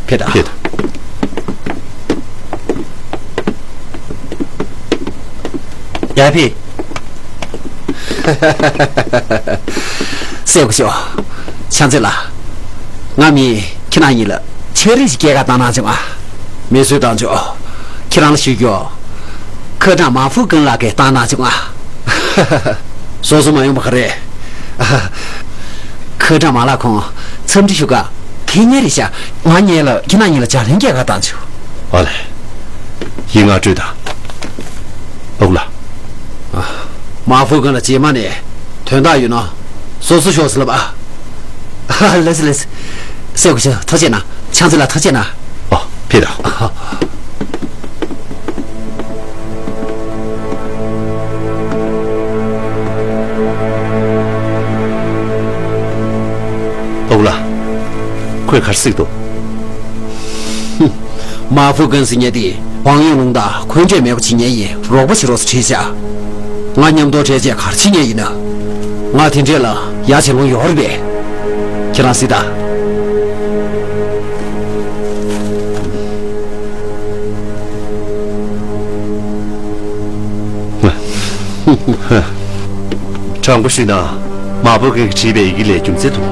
ཕེ་ད། ཕེ་ད། ཡ་ཕི། སེ་གོ་ཞོ། ཆང་ཚོད་ལ། ང་མི་ཁྱེད་རང་གཉིས་ལ་ཆེད་རིགས་ཤིག་སྐྱེལ་ག་བཏང་གནང་བྱུང་ཨ། མི་གསོད་བཏང་ཆོག་ཁྱེད་རང་ལ་ཞུ་རྒྱུ། ཁ་གྲངས་མ་ཧྥུ་ཀུན་ལགས་ཀྱིས་བཏང་གནང་བྱུང་ཨ། སོ་སོ་མ་ཡོང་པ་ག་རེད། ཁ་གྲངས་མ་ལགས་ཁོང་འཚམས་འདྲི་ཞུ་ག་ཁེ་ཉེ་རེད་ཤག་ང་ཉེ་ལ་ཁྱེད་རང་གཉིས་ལ་ལྗགས་ལན་སྐྱེལ་ག་བཏང་ཆོག་ཨ་ལེ། ཡིན་ང་སྤྲོད་དང་། ཨོ་ལ། མ་ཧྥུ་ཀུན་ལ་རྗེས་མ་ནས་དོན་དག་ཡོད་ན་སོ་སོ་ཤོག་ཟེར་ལབ་ཨ། ལེ་སི་ལེ་སི། སེ་གོ་ཞོ་ཐུགས་རྗེ་གནང་། ཆང་ཚོད་ལ་ཐུགས་རྗེ་གནང་། ཨོ་ཕེ་ད། ཨོ་ལ། ཁོས་ག་རེ་ཟེར་གི་འདུག་མ་ཧྥུ་ཀུན་ཟེར་མཁན་དེ་ཝང་ཡོན་ལུང་དང་འཁོན་འགྲས་མེད་པ་བྱེད་མཁན་ཡིན། རོགས་པ་བྱེད་རོགས་ཟེར་བྲིས་བཞག་ང་མཉམ་དུ་འཕྲད་རྗེས་ག་རེ་བྱེད་མཁན་ཡིན་ན། ང་དེ་འདྲས་ལ་ཡ་བྱེད་ལོང་ཡོད་རེད་པས། ཁྱེད་རང་གཟིགས་དང་། དྲང་པོ་ཞུས་ན། མ་ཧྥུ་ཀུན་གྱིས་བྲིས་པའི་ཡི་གེ་ལས་རྒྱུ་མཚན་འདུག་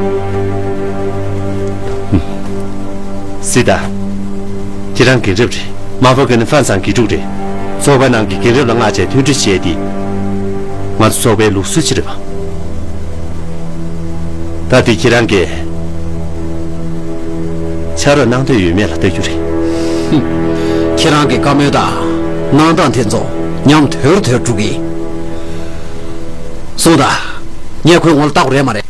སི་ཏཱ། ཁྱེད་རང་རྒན་རབས་རེད། མ་ཧྥུ་ཀུན་ནི་ཧྥན་ཚང་དགེ་ཕྲུག་རེད། ཚོགས་པའི་ནང་གི་རྒན་རབས་ལ་མངགས་བྱས་མཐུན་སྒྲིལ་བྱས་ཏེ། ང་ཚོ་ཚོགས་པའི་ལུགས་སྲོལ་ཅིག་རེད་པ། ད་དེ་ཁྱེད་རང་གིས་ཕྱག་རོགས་གནང་འདོད་ཡོད་མེད་ལ་ལྟ་རྒྱུ་རེད། ཁྱེད་རང་གི་བཀའ་མོལ་དང་གནང་སྟངས་དེ་ཚོ་ཉམས་དོད་དོད་འགྲོ་གི་ཡིན། སོང་ད། ངས་ཁོའི་ངོ་ལ་བལྟ་དགོས་རེད་མ་རེད།